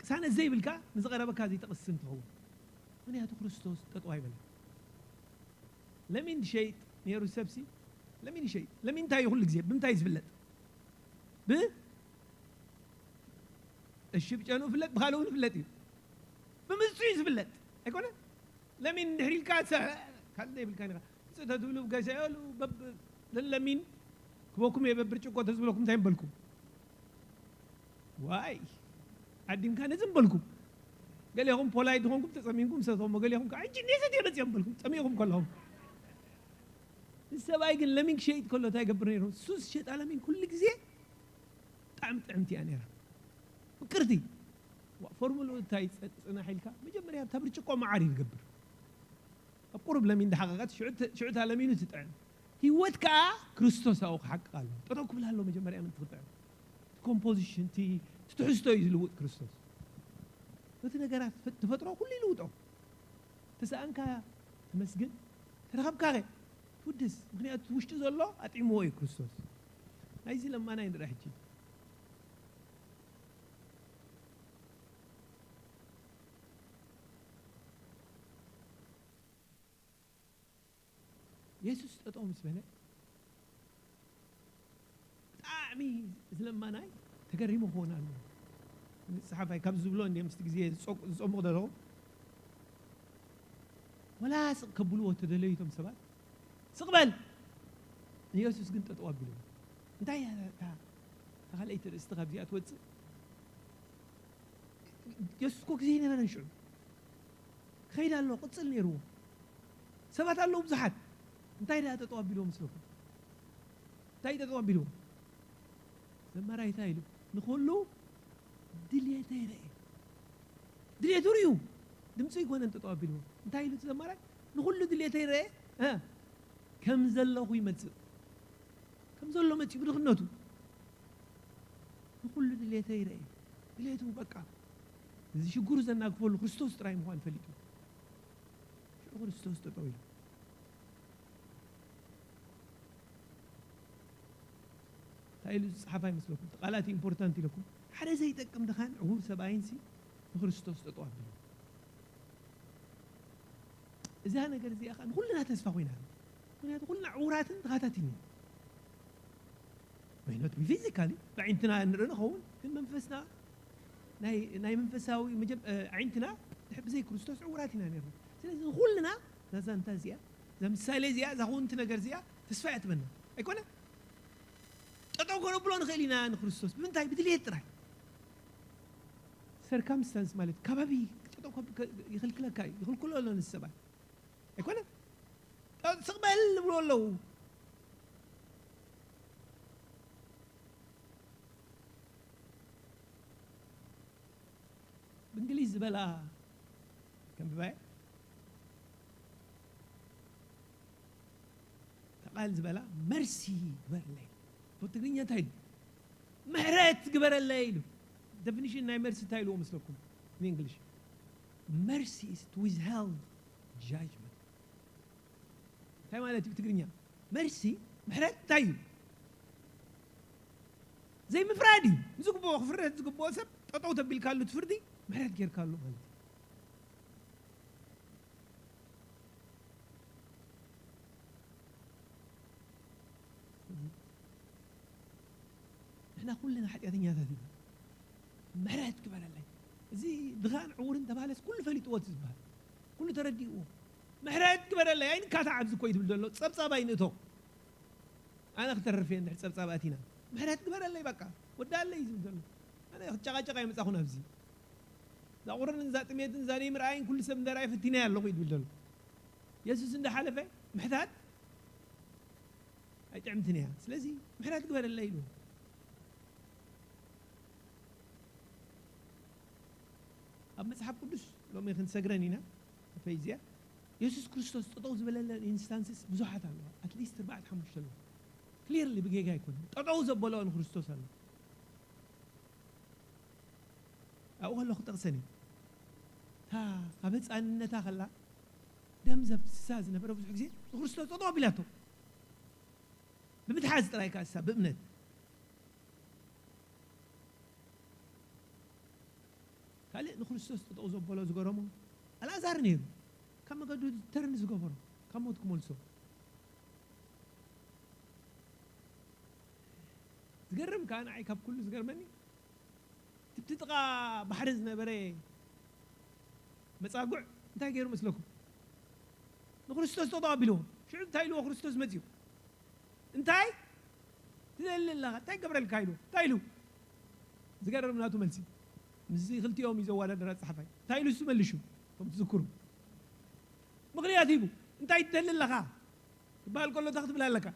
ቅሳነት ዘይብልካ ንዝቐረበካ ዘይተቕስን ትኸውን። ምኽንያቱ ክርስቶስ ጠጠው ኣይበለን። ለሚን ድሸይጥ ነይሩ ሰብሲ፣ ለሚን ይሸይጥ። ለሚን እንታይ እዩ ኩሉ ግዜ? ብምንታይ እዩ ዝፍለጥ? ብ-፣ እሺ፣ ብጨንኡ ይፍለጥ፣ ብኻልኡ እውን ይፍለጥ እዩ። ብምንሱ እዩ ዝፍለጥ። ኣይኮነን? ለሚን እንድሕር ኢልካ ሰ-፣ ካልእ ዘይብልካ ኢኻ። ንሱ ተትብሉ ብጋሻ ይበሉ፣ በብ-፣ ለሚን ክበኩም እየ፣ በብርጭቆ ተዝብለኩም እንታይ ምበልኩም? ዋይ፣ ዓዲምካ ነዚ ምበልኩም። ገሌኹም ፖላይት ዝኾንኩም ተጸሚምኩም ሰተሞ፣ ገሌኹም ከዓ ሕጂ እንዴ ሰትየ መጽየ ምበልኩም፣ ጸሚእኹም ከለኹም። ንሰብኣይ ግን ለሚን ክሸይጥ ከሎ እንታይ ይገብር ነይሩ? ሱስ ሸጣ ለሚን ኩሉ ግዜ ብጣዕሚ ጥዕምቲ እያ ነይራ። ምቅርቲ። ዋ፣ ፎርሙልኡ እንታይ ጸ-፣ ጽናሕ ኢልካ፣ መጀመርያ ኣብታ ብርጭቆ መዓር እዩ ዝገብር። ኣብ ቁሩብ ለሚን ደሓቐቐት፣ ሽዑ ተ-፣ ሽዑ እታ ለሚኑ ትጥዕም። ህይወት ከኣ ክርስቶስ ኣብኡ ክሓቅቕ ኣለዎ። ጠጠው ክብል ኣለዎ መጀመርያ ምእንቲ ክጥዕም። እቲ ኮምፖዚሽን፣ እቲ፣ እቲ ትሕዝቶ እዩ ዝልውጥ ክርስቶስ። ነቲ ነገራት ፈ-፣ ተፈጥሮ ኩሉ ይልውጦ። ተሰኣንካ ተመስግን፣ ተረኸብካ ኸ ትውድስ። ምኽንያቱ እቲ ውሽጢ ዘሎ ኣጥዒምዎ እዩ ክርስቶስ። ናይዚ ለማናይ ንርኢ ሕጂ። የሱስ ጠጠው ምስ በለ፣ ብጣዕሚ እዚ ለማናይ ተገሪሙ ክኸውን ኣለዎ። ጸሓፋይ ካብ ዝብሎ እንድየ ምስቲ ግዜ ዝጸ-፣ ዝጸሙቕ ዘለኹ። ወላ ስቕ ከብልዎ እተደለዩ እቶም ሰባት፣ "ስቕ በል!" ንየሱስ ግን ጠጠው ኣቢልዎ። እንታይ እያ እታ፣ እታ ካልኣይቲ ርእስቲ ካብዚኣ ትወጽእ? የሱስ እኮ ግዜ ኣይነበረን ሽዑ። ክኸይድ ኣሎ፣ ቅጽል ነይርዎ። ሰባት ኣለዉ ብዙሓት። እንታይ ደኣ ጠጠው ኣቢልዎ መስለኩም? እንታይ ጠጠው ኣቢልዎ? ዘማራይ እንታይ ኢሉ? "ንኹሉ ድልየተይ ርኤ." ድልየቱ ርእዩ። ድምፁ ኣይኮነን ጠጠው ኣቢልዎ። እንታይ ኢሉ እቲ ዘማራይ? "ንኹሉ ድልየተይ ርኤ፣ እ፣ ከም ዘለኹ ይመጽእ." ከም ዘሎ መጺኡ ብድኽነቱ። "ንኹሉ ድልየተይ ርኤ." ድልየቱ በቃ፣ እዚ ሽግሩ ዘናግፈሉ ክርስቶስ ጥራይ ምዃኑ ፈሊጡ። ሽዑ ክርስቶስ ጠጠው ኢሉ። እንታይ ኢሉ ዝጸሓፋ ይመስለኩም? እቲ ቃላት ኢምፖርታንት ኢለኩም። ሓደ ዘይጠቅም ድኻን ዕዉር ሰብኣይንሲ ንክርስቶስ ጠጠው ኣቢሉ። እዛ ነገር እዚኣ ኸኣ ንኹልና ተስፋ ኮይና ኣላ። ምኽንያቱ ኩልና ዕዉራትን ድኻታትን ኢና። May not be physically፣ ብኣዒንትና ንርኢ ንኸውን፣ ግን መንፈስና ናይ፣ ናይ መንፈሳዊ መጀም-፣ እ፣ ኣዒንትና ድሕ-፣ ብዘይ ክርስቶስ ዕዉራት ኢና ነርና። ስለዚ ንኹልና እዛ ዛንታ እዚኣ፣ እዛ ምሳሌ እዚኣ፣ እዛ ኽውንቲ ነገር እዚኣ ተስፋ እያ ትበና። ኣይኮነ? ጠጠው ከነብሎ ንኽእል ኢና ንክርስቶስ። ብምንታይ? ብድልየት ጥራይ። ሰርከምስታንስ ማለት ከባቢ ጠጠው ከብ-፣ ከ-፣ ይኽልክለካ እዩ። ይኽልክሎ ኣሎ ንሰባት። ኣይኮነን? ጠ-፣ ስቕ በል ይብሉ ኣለዉ። ብእንግሊዝ ዝበላ ከንብባየ። እታ ቃል ዝበላ መርሲ ግበረለይ። ብትግርኛ እንታይ ኢሉ? ምሕረት ግበረለይ ኢሉ። ደፊኒሽን ናይ መርሲ እንታይ ኢልዎ መስለኩም? In English. Mercy is to withhold judgment። እንታይ ማለት እዩ ብትግርኛ? መርሲ፣ ምሕረት እንታይ እዩ? ዘይምፍራድ እዩ። ዝግብኦ ክፍረድ ዝግብኦ ሰብ ጠጠው ተቢልካሉ፣ እቲ ፍርዲ ምሕረት ጌርካሉ ማለት እዩ። ንሕና ኩልና ሓጢኣተኛታት ኢና። ምሕረት ግበረለይ። እዚ ድኻን ዕውርን ተባህለስ ኩሉ ፈሊጥዎ እቲ ዝበሃል። ኩሉ ተረዲእዎ። ምሕረት ግበረለይ፣ ኣይንካታዕ ኣብዚ እኮ እዩ ዝብል ዘሎ። ጸብጻብ ኣይንእቶ። ኣነ ክተርፍ እየ እንድሕር ጸብጻብ ኣቲና። ምሕረት ግበረለይ በቃ፣ ወዳለይ እዩ ዝብል ዘሎ። ኣነ ክጨቃጨቅ ኣይመጻኹን ኣብዚ። እዛ ቁርን፣ እዛ ጥሜትን፣ እዛ ደይ ምርኣይን ኩሉ ሰብ እንዳርኣየ ፈቲናያ ኣለኹ እዩ ዝብል ዘሎ። የሱስ እንዳሓለፈ ምሕታት ኣይጥዕምትን እያ። ስለዚ ምሕረት ግበረለይ ኢሉ። ኣብ መጽሓፍ ቅዱስ ሎሚ ክንሰግረን ኢና። ፈይዝያ የሱስ ክርስቶስ ጠጠው ዝበለለን ኢንስታንስስ ብዙሓት ኣለዋ። ኣትሊስት ኣርባዕተ ሓሙሽተ ኣለዋ። ክሊርሊ ብጌጋ ኣይኮነን። ጠጠው ዘበሎ ንክርስቶስ ኣሎ። ኣብኡ ከለኹ ጠቕሰን እዩ። እታ ካብ ህፃንነታ ከላ ደም ዘፍስሳ ዝነበረ ብዙሕ ግዜ ንክርስቶስ ጠጠው ኣቢላቶ። ብምትሓዝ ጥራይ ከኣ እሳ ብእምነት። ካልእ ንክርስቶስ ጠጠው ዘበሎ ዝገረሞ ኣልኣዛር ነይሩ። ካብ መገዱ ተርን ዝገበሮ፣ ካብ ሞት ክመልሶ። ዝገርም ከኣ ንዓይ ካብ ኩሉ ዝገርመኒ፣ ትብቲ ጥቓ ባሕሪ ዝነበረ መጻጉዕ እንታይ ገይሩ መስለኩም? ንክርስቶስ ጠጠው ኣቢልዎ። ሽዑ እንታይ ኢልዎ? ክርስቶስ መጺኡ እንታይ ትደሊ ኣለኻ? እንታይ ገብረልካ ኢልዎ። እንታይ ኢሉ? ዝገርም ናቱ መልሲ። ምስዚ ክልቲኦም እዩ ዘወዳደራ ጸሓፋይ። እንታይ ኢሉ እሱ መሊሹ? ከም ትዝክሩ። ምኽንያት ሂቡ። እንታይ ትደሊ ኣለኻ? ክበሃል ከሎ እንታይ ክትብል ኣለካ?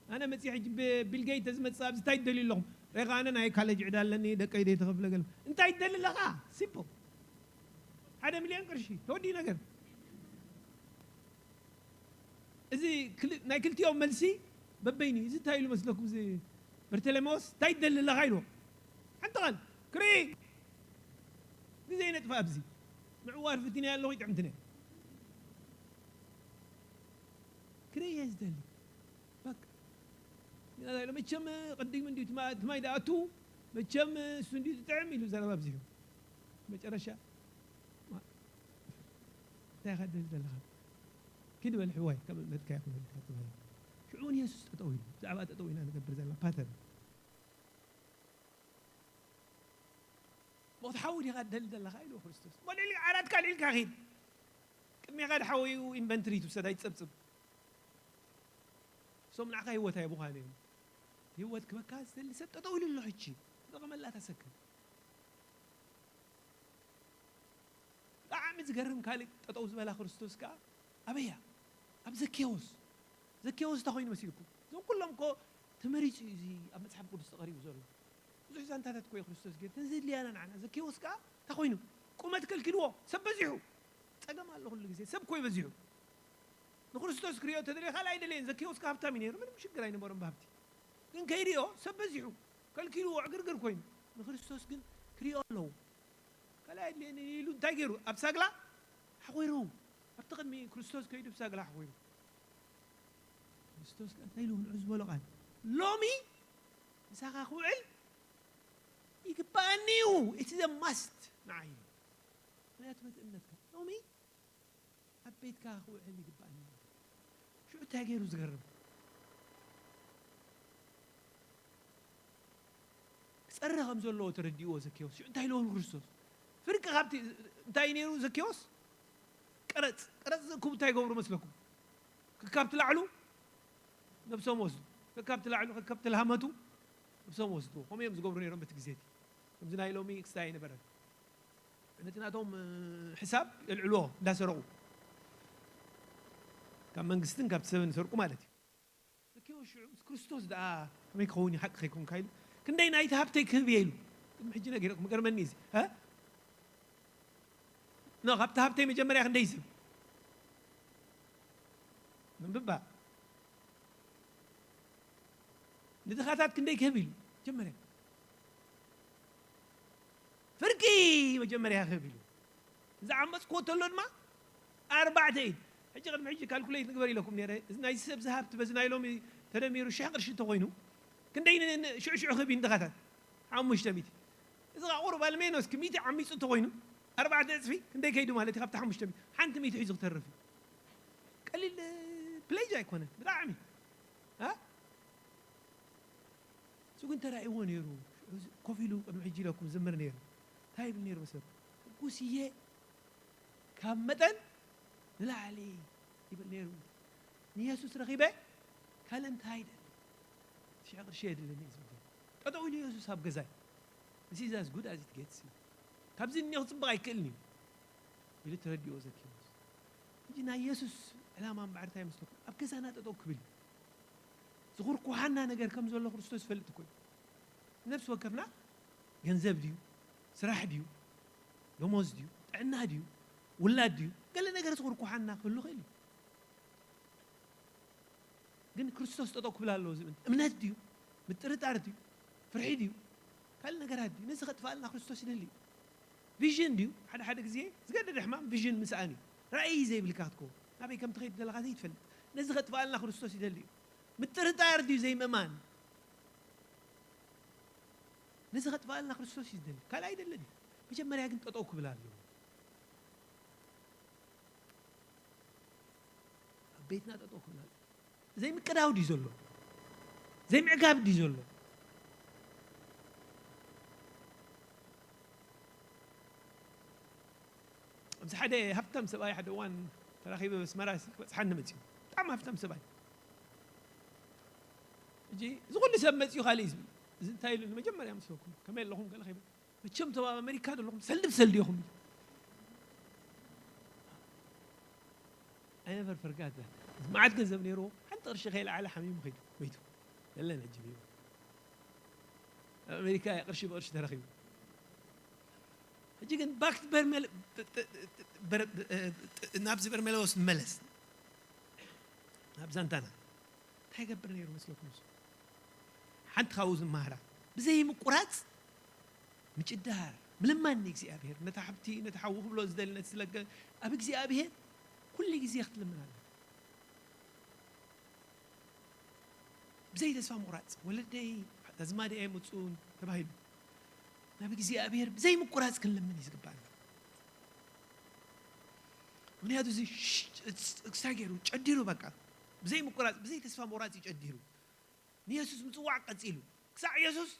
ኣነ መጺእ ሕጂ ብ-፣ ቢል ጌት ተዝመጽእ ኣብዚ እንታይ ትደልዩ ኣለኹም? ሬኻ ኣነ ናይ ካሌጅ ዕዳ ኣለኒ፣ ደቀይ ደይ ተኸፍለ ገለ። እንታይ ትደሊ ኣለኻ? ሲምፕል። ሓደ ሚልዮን ቅርሺ። ተወዲኡ ነገር። እዚ ክል-፣ ናይ ክልቲኦም መልሲ በበይኑ እዩ። እዚ እንታይ ኢሉ መስለኩም? እዚ በርተለሜዎስ እንታይ ትደሊ ኣለኻ ኢልዎ። ሓንቲ ቃል ክርኢ። ግዜ ነጥፋ ኣብዚ። ምዕዋር ፍቲነ ኣለኹ ይጥዕምትነ። ክርኢ እየ ዝደሊ። በቃ። ግን እንታይ ኢሎ፣ መቸም ቅድም እንዲዩ ትማ-፣ ትማይ ደኣቱ፣ መቸም እሱ እንዲዩ ዝጥዕም ኢሉ ዘረባ ኣብዚሑ። መጨረሻ፣ ማ-፣ እንታይ ኢኻ ትደሊ ዘለኻ? ኪድ በል ሕዋይ፣ ከም እምነትካ ይኹነልካ ተባሂሉ። ሽዑ እውን የሱስ ጠጠው ኢሉ፣ ብዛዕባ ጠጠው ኢና ንገብር ዘለና ፓተርን። ሞት ሓዊ ዲኻ ትደሊ ዘለኻ ኢሉ ክርስቶስ። እሞ ልዕሊ ዓራትካ ልዒልካ ኺድ። ቅድሜኻ ድሓወዩ ኢንቨንትሪ ትውሰድ ኣይትጸብጽብ። እሶም ንዓኻ ህይወት ኣይቡኻን እዮም። ህይወት ክበካ ዝደሊ ሰብ ጠጠው ኢሉ ኣሎ ሕጂ። ተጠቐመላ እታ ሰከንድ። ብጣዕሚ ዝገርም ካልእ ጠጠው ዝበላ ክርስቶስ ከኣ ኣበያ? ኣብ ዘኬዎስ። ዘኬዎስ እንታይ ኮይኑ መሲልኩም? እዞም ኩሎም እኮ ተመሪጹ እዩ እዚ ኣብ መጽሓፍ ቅዱስ ተቐሪቡ ዘሎ። ብዙሕ ዛንታታት እኮ እዩ ክርስቶስ ገይሩ። እተን ዘድልያና ንዓና። ዘኬዎስ ከኣ እንታይ ኮይኑ? ቁመት ከልኪልዎ፣ ሰብ በዚሑ። ጸገም ኣሎ ኩሉ ግዜ። ሰብ እኮ እዩ በዚሑ። ንክርስቶስ ክርእዮ ተደልየ ካልእ ኣይደለየን። ዘኬዎስ ከኣ ሃብታም እዩ ነይሩ። ምንም ሽግር ኣይነበሮን ብሃብቲ። ግን ከይርእዮ ሰብ በዚሑ። ከልኪልዎ ዕግርግር ኮይኑ። ንክርስቶስ ግን ክርእዮ ኣለዎ። ካልእ ኣየድልየንን ኢሉ እንታይ ገይሩ? ኣብ ሳግላ ሓቑሩ። ኣብቲ ቅድሚ ክርስቶስ ከይዱ ብሳግላ ሓቑሩ። ክርስቶስ ከ እንታይ ኢሉ ንዑ ዝበሎ ቃል? ሎሚ ምሳኻ ክውዕል ይግባኣኒ እዩ። It is a must ንዓይ ኢሉ። ምኽንያቱ በቲ እምነትካ ሎሚ ኣብ ቤትካ ክውዕል ይግባኣኒ። ሽዑ እንታይ ገይሩ ዝገርም? ክጸሪ ከም ዘለዎ ተረዲእዎ ዘኬዎስ። ሽዑ እንታይ ኢልዎ ንክርስቶስ? ፍርቂ ካብቲ እንታይ ነይሩ ዘኬዎስ? ቀረጽ። ቀረጽ ዝእክቡ እንታይ ይገብሩ መስለኩም? ከካብቲ ላዕሉ ነብሶም ወስዱ። ከካብቲ ላዕሉ፣ ከካብቲ ላህመቱ ነብሶም ወስዱ። ከምኡ እዮም ዝገብሩ ነይሮም በቲ ግዜ እቲ። ከምዚ ናይ ሎሚ ክስታይ ኣይነበረን። ነቲ ናቶም፣ እ፣ ሕሳብ የልዕልዎ እንዳሰረቑ። ካብ መንግስትን ካብ ሰብን ይሰርቁ ማለት እዩ። ዘኬዎስ ሽዑ ምስ ክርስቶስ ደኣ ከመይ ክኸውን እዩ ሓቂ ከይኮንካ ኢሉ፣ ክንደይ ናይቲ ሃብተይ ክህብ እየ ኢሉ። ቅድሚ ሕጂ ነጊረኩም፣ ይገርመኒ እዚ። እ? ኖ፣ ካብቲ ሃብተይ መጀመርያ ክንደይ ይስብ? ምንብባ። ንድኻታት ክንደይ ክህብ ኢሉ? መጀመርያ። ፍርቂ መጀመርያ ክህብ ኢሉ። ዝዓመጽክዎ ተሎ ድማ ኣርባዕተ ኢድ። ሕጂ ቅድሚ ሕጂ ካልኩሌት ንግበር ኢለኩም ነይረ። እዚ ናይዚ ሰብ እዚ ሃብቲ በዚ ናይ ሎሚ ተደሚሩ ሽሕ ቅርሺ እንተኾይኑ፣ ክንደይ ን- ን- ሽዑ ሽዑ ክህብ እዩ ንድኻታት? ሓሙሽተ ሚእቲ። እዚ ኸዓ ቁሩብ ኣልሜኖስ ክሚእቲ ዓሚፁ እንተኾይኑ፣ ኣርባዕተ ዕፅፊ ክንደይ ከይዱ ማለት እዩ? ካብቲ ሓሙሽተ ሚእቲ ሓንቲ ሚእቲ ሒዙ ክተርፍ እዩ። ቀሊል ፕሌጅ ኣይኮነን ብጣዕሚ። እ? እሱ ግን ተራእይዎ ነይሩ። ኮፍ ኢሉ ቅድሚ ሕጂ ኢለኩም ዝምር ነይሩ። እንታይ ይብል ነይሩ መሰለኩም? ሕጉስ እየ ካብ መጠን ንላዕሊ ይብል ነይሩ። ንየሱስ ረኺበ ካልእ እንታይ ይደሊ? ትሽዓ ቅርሺ የድልኒ እዩ ዝብል። ጠጠው ኢሉ የሱስ ኣብ ገዛይ። This is as good as it gets እዩ። ካብዚ እኒኦ ክፅብቕ ኣይክእልን እዩ ኢሉ ተረዲኦ ዘኪሮስ። ሕጂ ናይ የሱስ ዕላማ እምበኣር እንታይ ይመስለኩም? ኣብ ገዛና ጠጠው ክብል እዩ። ዝኹርኩሓና ነገር ከም ዘሎ ክርስቶስ ይፈልጥ እኮ እዩ። ነፍሲ ወከፍና ገንዘብ ድዩ? ስራሕ ድዩ? ደሞዝ ድዩ? ጥዕና ድዩ? ውላድ ድዩ? ገለ ነገር ዝኹርኩሓና ክህሉ ይኽእል እዩ። ግን ክርስቶስ ጠጠው ክብል ኣለዎ ዝብል እምነት ድዩ? ምጥርጣር ድዩ? ፍርሒ ድዩ? ካልእ ነገራት ድዩ? ነዚ ከጥፋኣልና ክርስቶስ ይደሊ እዩ። ቪዥን ድዩ? ሓደ ሓደ ግዜ ዝገደደ ሕማም ቪዥን ምስኣን እዩ። ራእይ ዘይብልካ ክትከውን፣ ናበይ ከም ትኸይድ ዘለኻ ዘይትፈልጥ፣ ነዚ ከጥፋኣልና ክርስቶስ ይደሊ እዩ። ምጥርጣር ድዩ? ዘይምእማን፣ ነዚ ከጥፋኣልና ክርስቶስ እዩ ዝደሊ፣ ካልእ ኣይደልን እዩ። መጀመርያ ግን ጠጠው ክብል ኣለዎ። ኣብ ቤትና ጠጠው ክብል ኣለዎ። ዘይምቅዳው ድዩ ዘሎ? ዘይምዕጋብ ድዩ ዘሎ? ኣብዚ ሓደ ሃብታም ሰብኣይ ሓደ እዋን ተራኺበ፣ ኣስመራ ክበፅሓኒ መፅዩ። ብጣዕሚ ሃብታም ሰብኣይ። ሕጂ እዚ ኩሉ ሰብ መፅዩ ካልእ እዩ ዝብል። እዚ እንታይ ኢሉ ንመጀመርያ ምስለኩም ከመይ ኣለኹም ገለ ከይብል፣ መቸም ተባብ ኣሜሪካ ዘለኹም ሰልዲ ብሰልዲ ኢኹም ኢሉ። I never forgot that። መዓት ገንዘብ ነይርዎ፣ ሓንቲ ቅርሺ ከይለዓለ ሓሚሙ ከይዱ፣ መይቱ። የለን ሕጂ ብህይወት። ኣብ ኣሜሪካ ቅርሺ ብቅርሺ ተረኺቡ። ሕጂ ግን ባክ በርሜል ናብዚ በርሜሎስ ንመለስ፣ ናብ ዛንታና እንታይ ይገብር ነይሩ መስለኩም? ንሱ ሓንቲ ካብኡ ዝመሃራ ብዘይ ምቁራፅ ምጭዳር፣ ምልማን ንእግዚኣብሔር። ነታ ሓብቲ፣ ነታ ሓዊ ክብሎ ዝደሊ፣ ነቲ ዝለገ ኣብ እግዚኣብሔር ኩሉ ግዜ ክትልምን ኣለካ። ብዘይ ተስፋ ምቑራፅ፣ ወለደይ ኣዝማደይ ኣይመፁን ተባሂሉ ናብ እግዚኣብሔር ብዘይ ምቁራፅ ክንልምን እዩ ዝግባኣና። ምክንያቱ እዚ ክስታይ ገይሩ ጨዲሩ፣ በቃ ብዘይ ምቁራፅ፣ ብዘይ ተስፋ ምቑራፅ እዩ ጨዲሩ። ንየሱስ ምፅዋዕ ቀፂሉ ክሳዕ የሱስ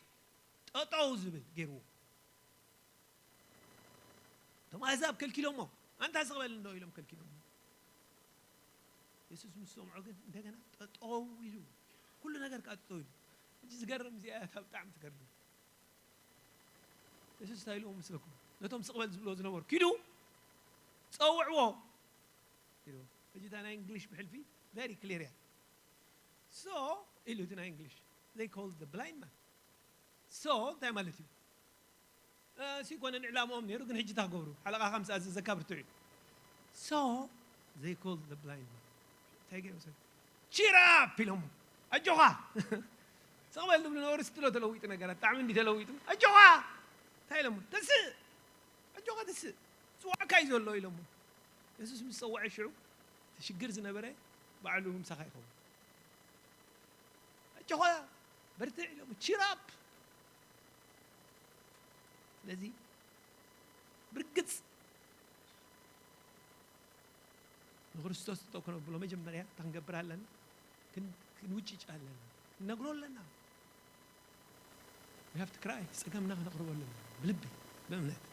ጠጠው ዝብል ገይርዎ። እቶም ኣህዛብ ከልኪሎሞ፣ ኣንታ ስቕ በል እንዶ ኢሎም ከልኪሎሞ። የሱስ ምስ ሰምዖ ግን እንደገና ጠጠው ኢሉ፣ ኩሉ ነገር ከዓ ጠጠው ኢሉ። ሕጂ ዝገርም እዚኣ እያ፣ እታ ብጣዕሚ ትገርም። የሱስ እንታይ ኢልዎም መስለኩም? ነቶም ስቕ በል ዝብልዎ ዝነበሩ፣ ኪዱ ጸውዕዎ ኢልዎም። ሕጂ እታ ናይ እንግሊሽ ብሕልፊ very clear እያ። So ኢሉ እቲ ናይ እንግሊሽ፣ they called the blind man። So እንታይ ማለት እዩ? እሱ ኣይኮነን ዕላምኦም ነይሩ፣ ግን ሕጂ እንታይ ክገብሩ? ሓለቓኻ ምስ ኣዘዘካ ብርትዕ እዩ። So they called the blind man። እንታይ ገይሮም ሰብ? Cheer up ኢሎሞ። ኣጆኻ። ስቕ በል ዝብሉ ነበሩ፣ ስትሎ ተለዊጡ ነገራት። ብጣዕሚ እንዲ ተለዊጡ። ኣጆኻ። እንታይ ኢሎሞ? ተስእ። ኣጆኻ ተስእ። ዝዋዕካ እዩ ዘሎ ኢሎሞ። የሱስ ምስ ጸውዐ ሽዑ፣ እቲ ሽግር ዝነበረ ባዕሉ ምሳኻ ይኸውን። ኣጆኻ በርትዕ ኢሎሞ። Cheer up። ስለዚ ብርግጽ ንክርስቶስ ጠጠው ክነብሎ መጀመርያ እንታይ ክንገብር ኣለና? ክን-፣ ክንውጭጭ ኣለና። ክንነግሮ ኣለና። We have to cry። ጸገምና ክነቕርበሉ ኣለና። ብልቢ፣ ብእምነት።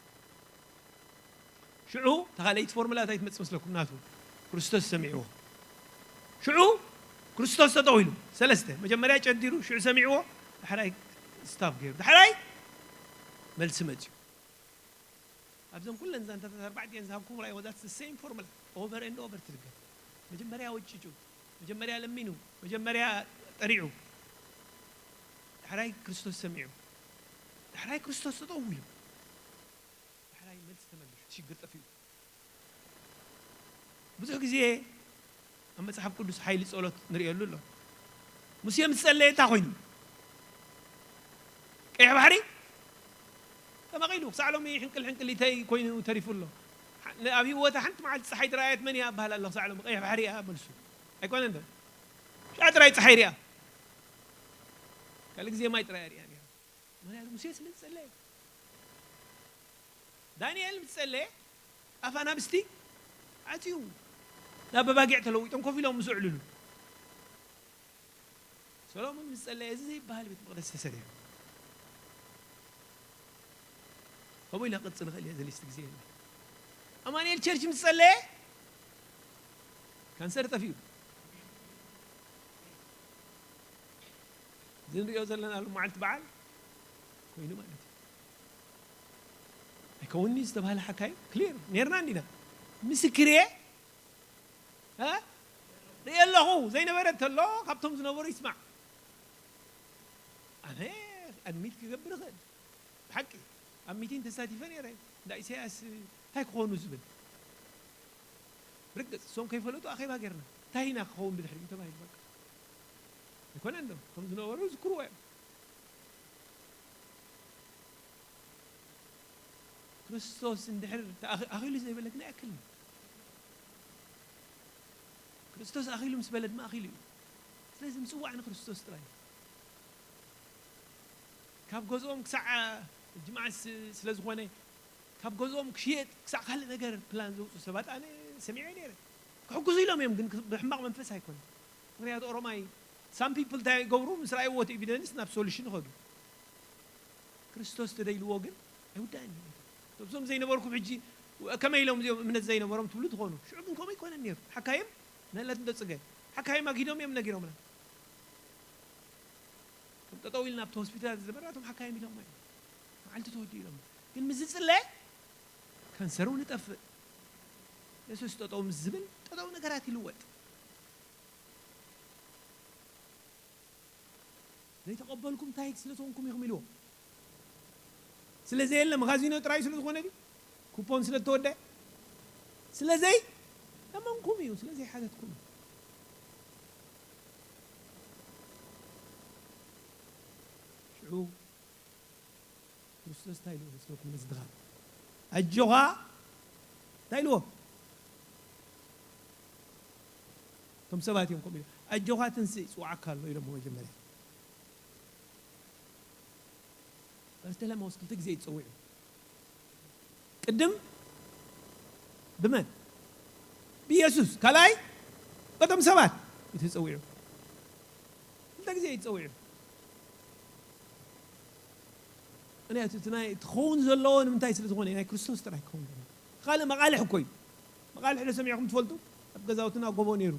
ሽዑ፣ እታ ካልኣይቲ ፎርሙላ እንታይ ትመጽእ መስለኩም? ናቱ ክርስቶስ ሰሚዕዎ። ሽዑ፣ ክርስቶስ ጠጠው ኢሉ። ሰለስተ፣ መጀመርያ ጨዲሩ፣ ሽዑ ሰሚዕዎ፣ ዳሕራይ ስታፕ ገይሩ። ዳሕራይ መልሲ መጽዩ። ኣብዘን ኩለን ዛንታታት ኣርባዕቲኤን ዝሃብኩም ራእይ ወዛት the same formula over and over ትድገም። መጀመርያ ወጭጩ፣ መጀመርያ ለሚኑ፣ መጀመርያ ጠሪዑ፣ ዳሕራይ ክርስቶስ ሰሚዑ፣ ዳሕራይ ክርስቶስ ጠጠው ኢሉ፣ ዳሕራይ መልሲ ተመሊሱ፣ ሽግር ጠፊኡ። ብዙሕ ግዜ ኣብ መጽሓፍ ቅዱስ ሓይሊ ጸሎት ንርእየሉ ኣሎ። ሙሴ ምስ ጸለየ እንታይ ኮይኑ? ቀይሕ ባሕሪ ተመቒሉ። ክሳዕ ሎሚ ሕንቅል ሕንቅል ኢተይ ኮይኑ ተሪፉ ኣሎ። ኣብ ህይወታ ሓንቲ መዓልቲ ጸሓይ ዝረኣየት መን እያ እበሃል ኣሎ? ክሳዕ ሎሚ ቀይሕ ባሕሪ እያ መልሱ። ኣይኮነን ዶ? ሽዓ ጥራይ ጸሓይ ሪኣ። ካልእ ግዜ ማይ ጥራይ እያ ሪኣ ነይራ። ምኽንያቱ ሙሴ ስለ ዝጸለየ። ዳንኤል ምስ ጸለየ ኣፍ ኣናብስቲ ኣትዩ። ናብ ኣባጊዕ ተለዊጦም ኮፍ ኢሎም ምስ ኣዕልሉ። ሰሎሞን ምስ ጸለየ እዚ ዘይበሃል ቤት መቕደስ ተሰርሑ። ከምኡ ኢለ ክቕጽል እኽእል እየ፣ ዘሊስቲ ግዜ የለን። ኣማኑኤል ቸርች ምስ ጸለየ ካንሰር ጠፊኡ። እዚ ንሪኦ ዘለና ሎማዓልቲ በዓል ኮይኑ ማለት እዩ። ኣይከውንኒ ዝተባህለ ሓካይ ክሊር ኔርና እንዲና። ምስክር እየ፣ እ? ርእየ ኣለኹ። ዘይነበረ እንተሎ ካብቶም ዝነበሩ ይስማዕ። ኣነ ኣድሚት ክገብር እኽእል። ብሓቂ ኣብ ሚቲንግ ተሳቲፈ ነይረ። እንዳ ኢሳያስ እንታይ ክኾኑ ዝብል። ርግጽ እሶም ከይፈለጡ ኣኼባ ጌርና። እንታይ ኢና ክኸውን ብድሕሪኡ ተባሂሉ በቃ። ኣይኮነን ዶ? እቶም ዝነበሩ ይዝክርዎ እዮም። ክርስቶስ እንድሕር ተኣኺ-፣ ኣኺሉ ዘይበለ ግን ኣይኣክልን። ክርስቶስ ኣኺሉ ምስ በለ ድማ ኣኺሉ እዩ። ስለዚ ምጽዋዕ ንክርስቶስ ጥራይ እዩ። ካብ ገዝኦም ክሳዕ ጅምዓ ስ-፣ ስለ ዝኾነ፣ ካብ ገዝኦም ክሽየጥ ክሳዕ ካልእ ነገር ፕላን ዘውፅኡ ሰባት ኣነ ሰሚዐ ነይረ። ክሕግዙ ኢሎም እዮም፣ ግን ብሕማቕ መንፈስ ኣይኮነን። ምኽንያቱ ኦሮማይ፣ ሳም ፒፕል እንታይ ይገብሩ? ምስ ረኣይዎ እቲ ኤቪደንስ ናብ ሶሉሽን ይኸዱ። ክርስቶስ ተደይልዎ ግን ኣይውዳእን እዩ። እቶም ዘይነበርኩም ሕጂ ከመይ ኢሎም እዚኦም እምነት ዘይነበሮም ትብሉ ትኾኑ። ሽዑ ግን ከምኡ ኣይኮነን ነይሩ። ሓካይም ነለት እንዶ ጽገ። ሓካይም ኣግሂዶም እዮም ነጊሮምና። ከም ጠጠው ኢልና ኣብቲ ሆስፒታል ዝነበርና እቶም ሓካይም ኢሎም እዮም። መዓልቲ ተወዲኡ ኢሎም። ግን ምስ ዝጽለ ካንሰር እውን ይጠፍእ። የሱስ ጠጠው ምስ ዝብል ጠጠው ነገራት ይልወጥ። ዘይተቐበልኩም እንታይ ስለ ዝኾንኩም ኢኹም ኢልዎ። ስለ ዘየለ መኻዚኖ ጥራይ ስለ ዝኾነ ድዩ? ኩፖን ስለ እተወደአ? ስለ ዘይ ለመንኩም እዩ፣ ስለ ዘይሓተትኩም እዩ። ሽዑ ክርስቶስ እንታይ ኢልዎ መስለኩም ነዚ ድኻም? ኣጆኻ እንታይ ኢልዎ? እቶም ሰባት እዮም ከምኡ ኢሎም፣ ኣጆኻ ትንስእ ይጽውዓካ ኣሎ ኢሎሞ መጀመርያ። በርተለማዎስ ክልተ ግዜ እዩ ተጸዊዑ። ቅድም ብመን? ብኢየሱስ። ካልኣይ በቶም ሰባት እዩ ተጸዊዑ። ክልተ ግዜ እዩ ተጸዊዑ። ምኽንያቱ እቲ ናይ፣ እቲ ክኸውን ዘለዎ ንምንታይ ስለ ዝኾነ እዩ፣ ናይ ክርስቶስ ጥራይ ክኸውን ዘለዎ። ካልእ መቓልሕ እኮ እዩ። መቓልሕ ዶ ሰሚዕኩም ትፈልጡ? ኣብ ገዛውትና ጎቦ ነይሩ።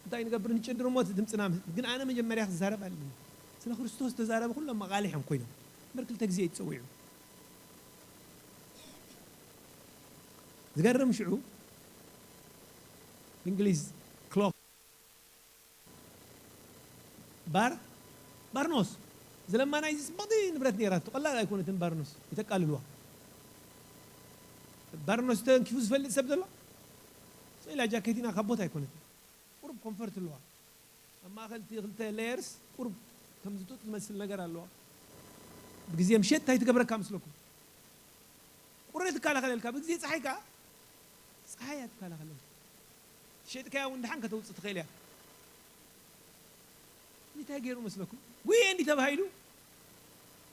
እንታይ ንገብር? ንጭድር እሞ እቲ ድምፅና ምስ-፣ ግን ኣነ መጀመርያ ክዛረብ ኣለኒ። ስለ ክርስቶስ ተዛረበ፣ ኩሎም መቓልሕ እዮም ኮይኖም። እምበር ክልተ ግዜ እዩ ተጸዊዑ። ዝገርም ሽዑ ብእንግሊዝ ክሎክ ባር-፣ ባርኖስ ዝለማናይ እዚ ጽብቕቲ ንብረት ነይራቶ። ቀላል ኣይኮነትን ባርኖስ። ይተቃልልዋ። ባርኖስ ተንኪፉ ዝፈልጥ ሰብ ዘሎ? ስቕ ኢላ ጃኬቲና ካብ ቦታ ኣይኮነትን። ቁሩብ ኮንፈርት ኣለዋ። ኣብ ማእከል እቲ ክልተ ሌየርስ ቁሩብ ከም ዝጡጥ ዝመስል ነገር ኣለዋ። ብግዜ ምሸት እንታይ ትገብረካ ምስለኩም? ቁሪ ትከላኸለልካ። ብግዜ ጸሓይ ከኣ ጸሓይ እያ ትከላኸለልካ። ትሸጥካያ እውን ድሓን ከተውጽእ ትኽእል እያ። እዚ እንታይ ገይሩ መስለኩም? ጉየ እንዲ ተባሂሉ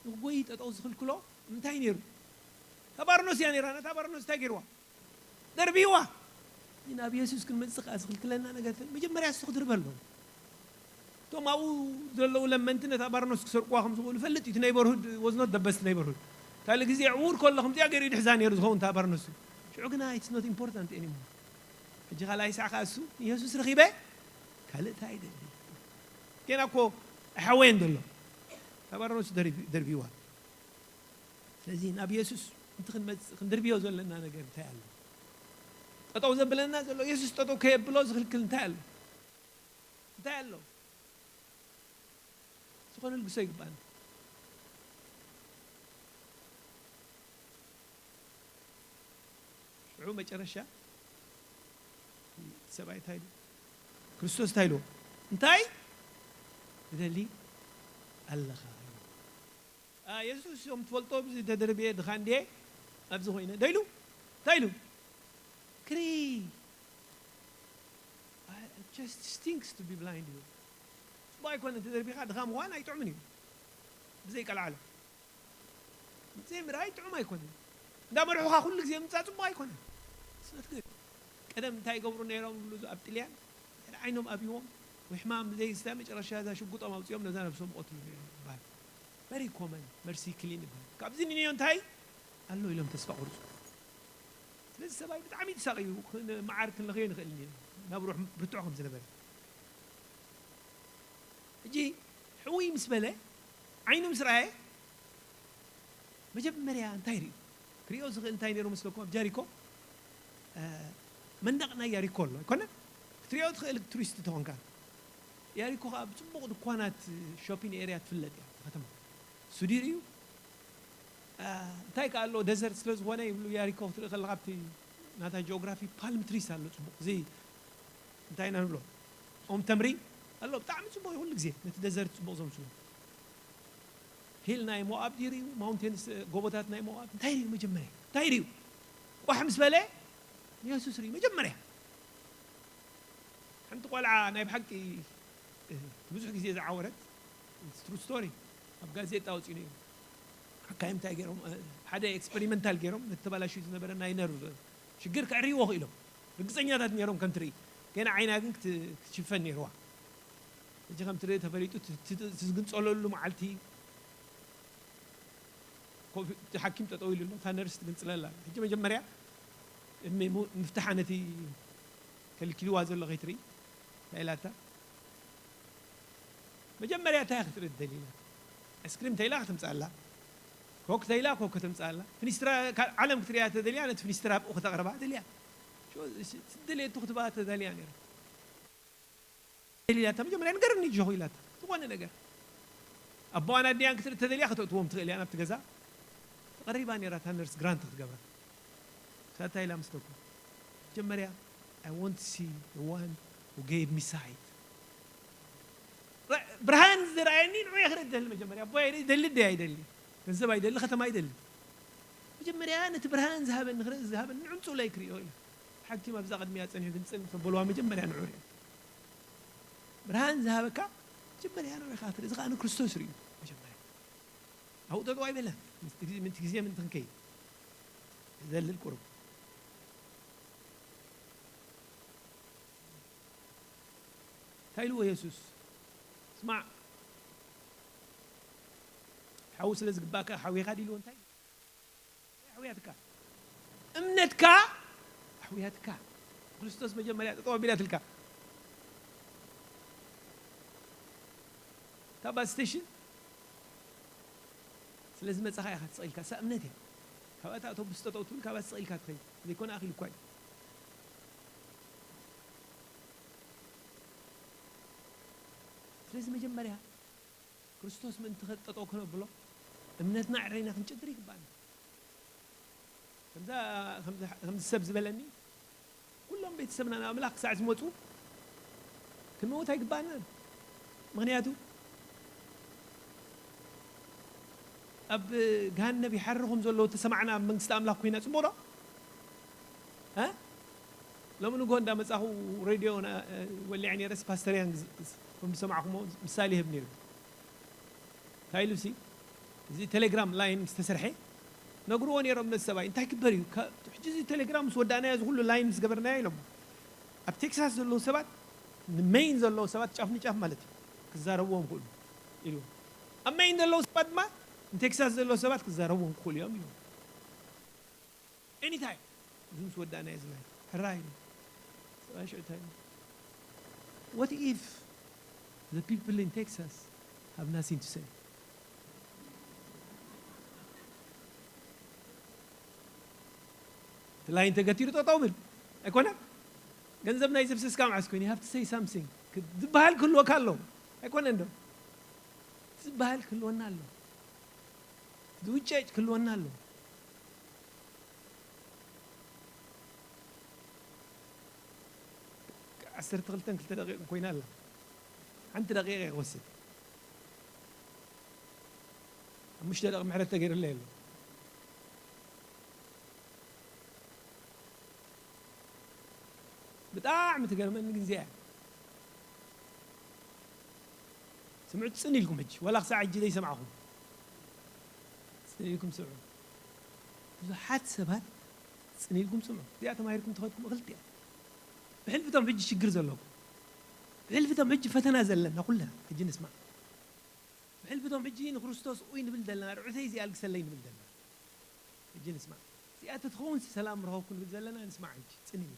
ንክጎይ ጠጠው ዝኽልክሎ እንታይ ነይሩ? እታ ባርኖስ እያ ነይራ። ነታ ባርኖስ እንታይ ገይርዋ? ደርብይዋ። ግን ኣብ የሱስ ክንመጽእ ከኣ ዝኽልክለና ነገር እንተ-፣ መጀመርያ እሱ ክድርበ ኣለዎ። እቶም ኣብኡ ዘለዉ ለመንቲ ነታ ባርኖስ ክሰርቅዋ ከም ዝኽእሉ ይፈልጥ እዩ። እቲ ኔይበርሁድ was not the best neighborhood። ካልእ ግዜ ዕዉር ከሎ ከምዚኣ ገይሩ እዩ ድሕዛ ነይሩ ዝኸውን እታ ባርኖስ። ሽዑ ግና it's not important anymore። ሕጂ ካልኣይ ሳዕ ከኣ እሱ ንየሱስ ረኺበ ካልእ እንታይ ይደሊ? ጌና እኮ ኣሕወየን ዘሎ። እታ ባርኖስ ደርቢ-፣ ደርብይዋ። ስለዚ ናብ የሱስ እንቲ ክንመጽእ ክንድርብዮ ዘለና ነገር እንታይ ኣሎ? ጠጠው ዘብለና ዘሎ፣ የሱስ ጠጠው ከየብሎ ዝኽልክል እንታይ ኣሎ? እንታይ ኣሎ? ዝኾነ ልግሶ ይግባኣና። ሽዑ መጨረሻ ሰብኣይ እንታይ ኢሉ? ክርስቶስ እንታይ ኢልዎ? እንታይ ትደሊ ኣለኻ? ኢሉ። አ፣ የሱስ እዮም ትፈልጦ፣ ብዚ ተደርብየ ድኻ እንድየ ኣብዚ ኮይነ። ዶ ኢሉ? እንታይ ኢሉ? ክሪ-፣ I-, it just stinks to be blind, you know። ጽቡቕ ኣይኮነን፣ ተደርቢኻ ድኻ ምዃን ኣይጥዑምን እዩ። ብዘይ ቀልዓለም። ዘይምርኣይ ጥዑም ኣይኮነን። እንዳመርሑኻ ኩሉ ግዜ ምምጻእ ጽቡቕ ኣይኮነን። ስበት ግን ቀደም እንታይ ይገብሩ ነይሮም ይብሉ፣ ኣብ ጥልያን ድሕሪ ዓይኖም ኣብይዎም ወይ ሕማም ብዘይ ዝስተ መጨረሻ እዛ ሽጉጦም ኣውጺኦም ነዛ ነብሶም ይቐትሉ ነይሮም ይበሃል። መሪ ኮመን መርሲ ክሊን ይበሃል። ካብዚ ንንዮ እንታይ ኣሎ ኢሎም ተስፋ ቆርጹ። ስለዚ ሰብኣይ ብጣዕሚ ተሳቕዩ፣ ክ- መዓር ክንለኽዮ ንኽእል ኢና፣ ናብ ሩሕ ብርቱዕ ከም ዝነበረ። ሕጂ ሕውይ ምስ በለ ዓይኑ ምስ ረኣየ መጀመርያ እንታይ ርእዩ? ክሪኦ ዝኽእል እንታይ ነይሩ መስለኩም? ኣብ ጃሪኮ መንደቕ ናይ ያሪኮ ኣሎ ኣይኮነን? ክትሪኦ ትኽእል ቱሪስት ተኾንካ። ያሪኮ ከዓ ብፅቡቕ ድኳናት ሾፒን ኤርያ ትፍለጥ እያ። ከተማ ሱዲር እዩ። እንታይ ከኣ ኣሎ ደዘርት ስለ ዝኾነ ይብሉ። ያሪኮ ክትርኢ ከለካ ኣብቲ ናታ ጂኦግራፊ ፓልም ትሪስ ኣሎ ፅቡቕ እዚ እንታይ ኢና ንብሎ ኦም ተምሪ ኣሎ ብጣዕሚ ፅቡቕ እዩ። ኩሉ ግዜ ነቲ ደዘርት ፅቡቕ ዘምስሉ ሂል ናይ ሞኣብ ድዩ ርዩ? ማውንቴንስ ጎቦታት ናይ ሞኣብ እንታይ ርዩ? መጀመርያ እንታይ ርዩ? ቋሕ ምስ በለ ንየሱስ ርዩ መጀመርያ። ሓንቲ ቆልዓ ናይ ብሓቂ ብዙሕ ግዜ ዝዓወረት ትሩ ስቶሪ ኣብ ጋዜጣ ወፂኡ ነይሩ። ሓካይም እንታይ ገይሮም ሓደ ኤክስፐሪመንታል ገይሮም ነቲ ተባላሽዩ ዝነበረ ናይ ነርቭ ሽግር ከዕርይዎ ክኢሎም ርግፀኛታት ነይሮም ከም ትርኢ። ገና ዓይና ግን ክትሽፈን ነይርዋ። ሕጂ ከም ትርኢ ተፈሊጡ ትዝግንፀለሉ መዓልቲ ኮፍ እቲ ሓኪም ጠጠው ኢሉ ኣሎ። እታ ነርስ ትግንፅለላ። ሕጂ መጀመርያ እሚ ሙ- ምፍትሓ ነቲ ከልኪልዋ ዘሎ ከይትርኢ እንታይ ኢላታ? መጀመርያ እንታይ ክትርኢ ትደሊ ኢላታ? ኣይስክሪም ተይላ ከተምፅኣላ፣ ኮክ ተይላ ኮክ ከተምፅኣላ፣ ፍኒስትራ ካብ ዓለም ክትሪያ ተደልያ ነቲ ፍኒስትራ ኣብኡ ከተቕርባ ደልያ። ሽዑ እሺ፣ ትደልየቱ ክትበኣ ተዳልያ ነይራ። ኢላታ መጀመርያ ንገርኒ ጆኹ ኢላታ ዝኾነ ነገር ኣቦዋን ኣዲያን ክትርኢ ተደልያ ከተእትዎም ትኽእል እያ ናብቲ ገዛ። ተቐሪባ ነይራ እታ ነርስ ግራንት ክትገብራ። ሳታ ኢላ ምስ ተኩ መጀመርያ I want to see the one who gave me sight. ብርሃን ዝረኣየኒ ንዑ ክርኢ ደሊ መጀመርያ ኣቦ ይርኢ ደሊ ደያ ይደሊ ገንዘብ ኣይደሊ ከተማ ይደሊ መጀመርያ ነቲ ብርሃን ዝሃበኒ ክርኢ ዝሃበኒ ንዕምፁ ላይ ክርእዮ ኢላ። ሓኪም ኣብዛ ቅድሚያ ፀኒሑ ግልፅን ተበልዋ መጀመርያ ንዑ ርእዮ። ብርሃን ዝሃበካ መጀመርያ ንዑ ኢኻ ትርኢ። እዚ ከዓ ንክርስቶስ ርእዩ መጀመርያ ኣብኡ ጠጠው ኣይበለን። ምንቲ ግዜ ምንቲ ክንከይድ ዘልል ቁሩብ እንታይ ኢልዎ የሱስ? ስማዕ ሓዊ ስለ ዝግባእካ ሓዊኻ ዲልዎ እንታይ ኣሕውያትካ እምነትካ ኣሕውያትካ ክርስቶስ መጀመርያ ጠጠው ኣቢላትልካ እታ ባስ ስቴሽን ስለ ዝመፃኻ ኢኻ ትስቕ ኢልካ እሳ እምነት እያ። ካብኣ እታ ኣውቶቡስ ጠጠው ትብል ካብኣ ትስቕ ኢልካ ትኸይድ ዘይኮነ ኣኺሉ እኳ እዩ። ስለዚ መጀመርያ ክርስቶስ ምእንቲ ጠጠው ክነብሎ እምነትና ዕረይና ክንጭድር ይግባኣና። ከምዛ ከምዚ ሰብ ዝበለኒ ኩሎም ቤተሰብና ናብ ኣምላኽ ክሳዕ ዝመፁ ክንመውት ኣይግባኣናን። ምክንያቱ ኣብ ገሃነብ ይሓርኹም ዘለዉ ተሰማዕና ኣብ መንግስቲ ኣምላኽ ኮይና ፅቡቕ ዶ? እ? ሎሚ ንግሆ እንዳመፃኹ ሬድዮ ወሊዐ ነይረስ ፓስተር ያን ከም ዝሰማዕኹሞ ምሳሌ ይህብ ነይሩ። እንታይ ኢሉ ሲ እዚ ቴሌግራም ላይን ምስ ተሰርሐ ነግርዎ ነይሮም ነቲ ሰብኣይ እንታይ ክበር እዩ ሕጂ እዚ ቴሌግራም ምስ ወዳእናዮ እዚ ኩሉ ላይን ምስ ገበርናዮ ኢሎም ኣብ ቴክሳስ ዘለዉ ሰባት ንመይን ዘለዉ ሰባት ጫፍ ንጫፍ ማለት እዩ ክዛረብዎም ክእሉ ኢሉ ኣብ መይን ዘለዉ ሰባት ድማ ንቴክሳስ ዘለዉ ሰባት ክዛረብዎም ክኽእሉ እዮም ኢሉ ኤኒታይም እዚ ምስ ወዳእናዮ እዚ ላይን ሕራይ ኢሉ ሰብኣይ ሽዑ እንታይ ኢሉ What if the people in Texas have nothing to say? እቲ ላይን ተገቲሩ ጠጠው ብል ኣይኮነ ገንዘብ ናይ ዘፍሰስካ መዓስ ኮይኑ you have to say something ዝበሃል ክህልወካ ኣሎ ኣይኮነ እንዶ ዝበሃል ክህልወና ኣሎ ዝውጨጭ ክህልወና ኣሎ ዓሰርተ ክልተን ክልተ ደቂቕ ኮይና ኣላ ሓንቲ ደቂቕ እየ ክወስድ ሓሙሽተ ደቂ ምሕረት ተገይሩለይ ኣሎ ብጣዕሚ ትገርመኒ ግን እዚኣ ስምዑ ፅን ኢልኩም ሕጂ ዋላ ክሳዕ ሕጂ ዘይሰማዕኹም ኢልኩም ስምዑ። ብዙሓት ሰባት ጽን ኢልኩም ስምዑ። እዚኣ ተማሂርኩም ተኸድኩም እኽልቲ እያ። ብሕልፊቶም ሕጂ ሽግር ዘለኩም፣ ብሕልፊቶም ሕጂ ፈተና ዘለና ኩልና ሕጂ ንስማዕ። ብሕልፊቶም ሕጂ ንክርስቶስ ኡይ ንብል ዘለና፣ ርዑተይ እዚኣ ኣልግሰለይ ንብል ዘለና። ሕጂ ንስማዕ። እዚኣ ተትኸውን ሰላም ረኸብኩ ንብል ዘለና፣ ንስማዕ ሕጂ ጽን ኢልና።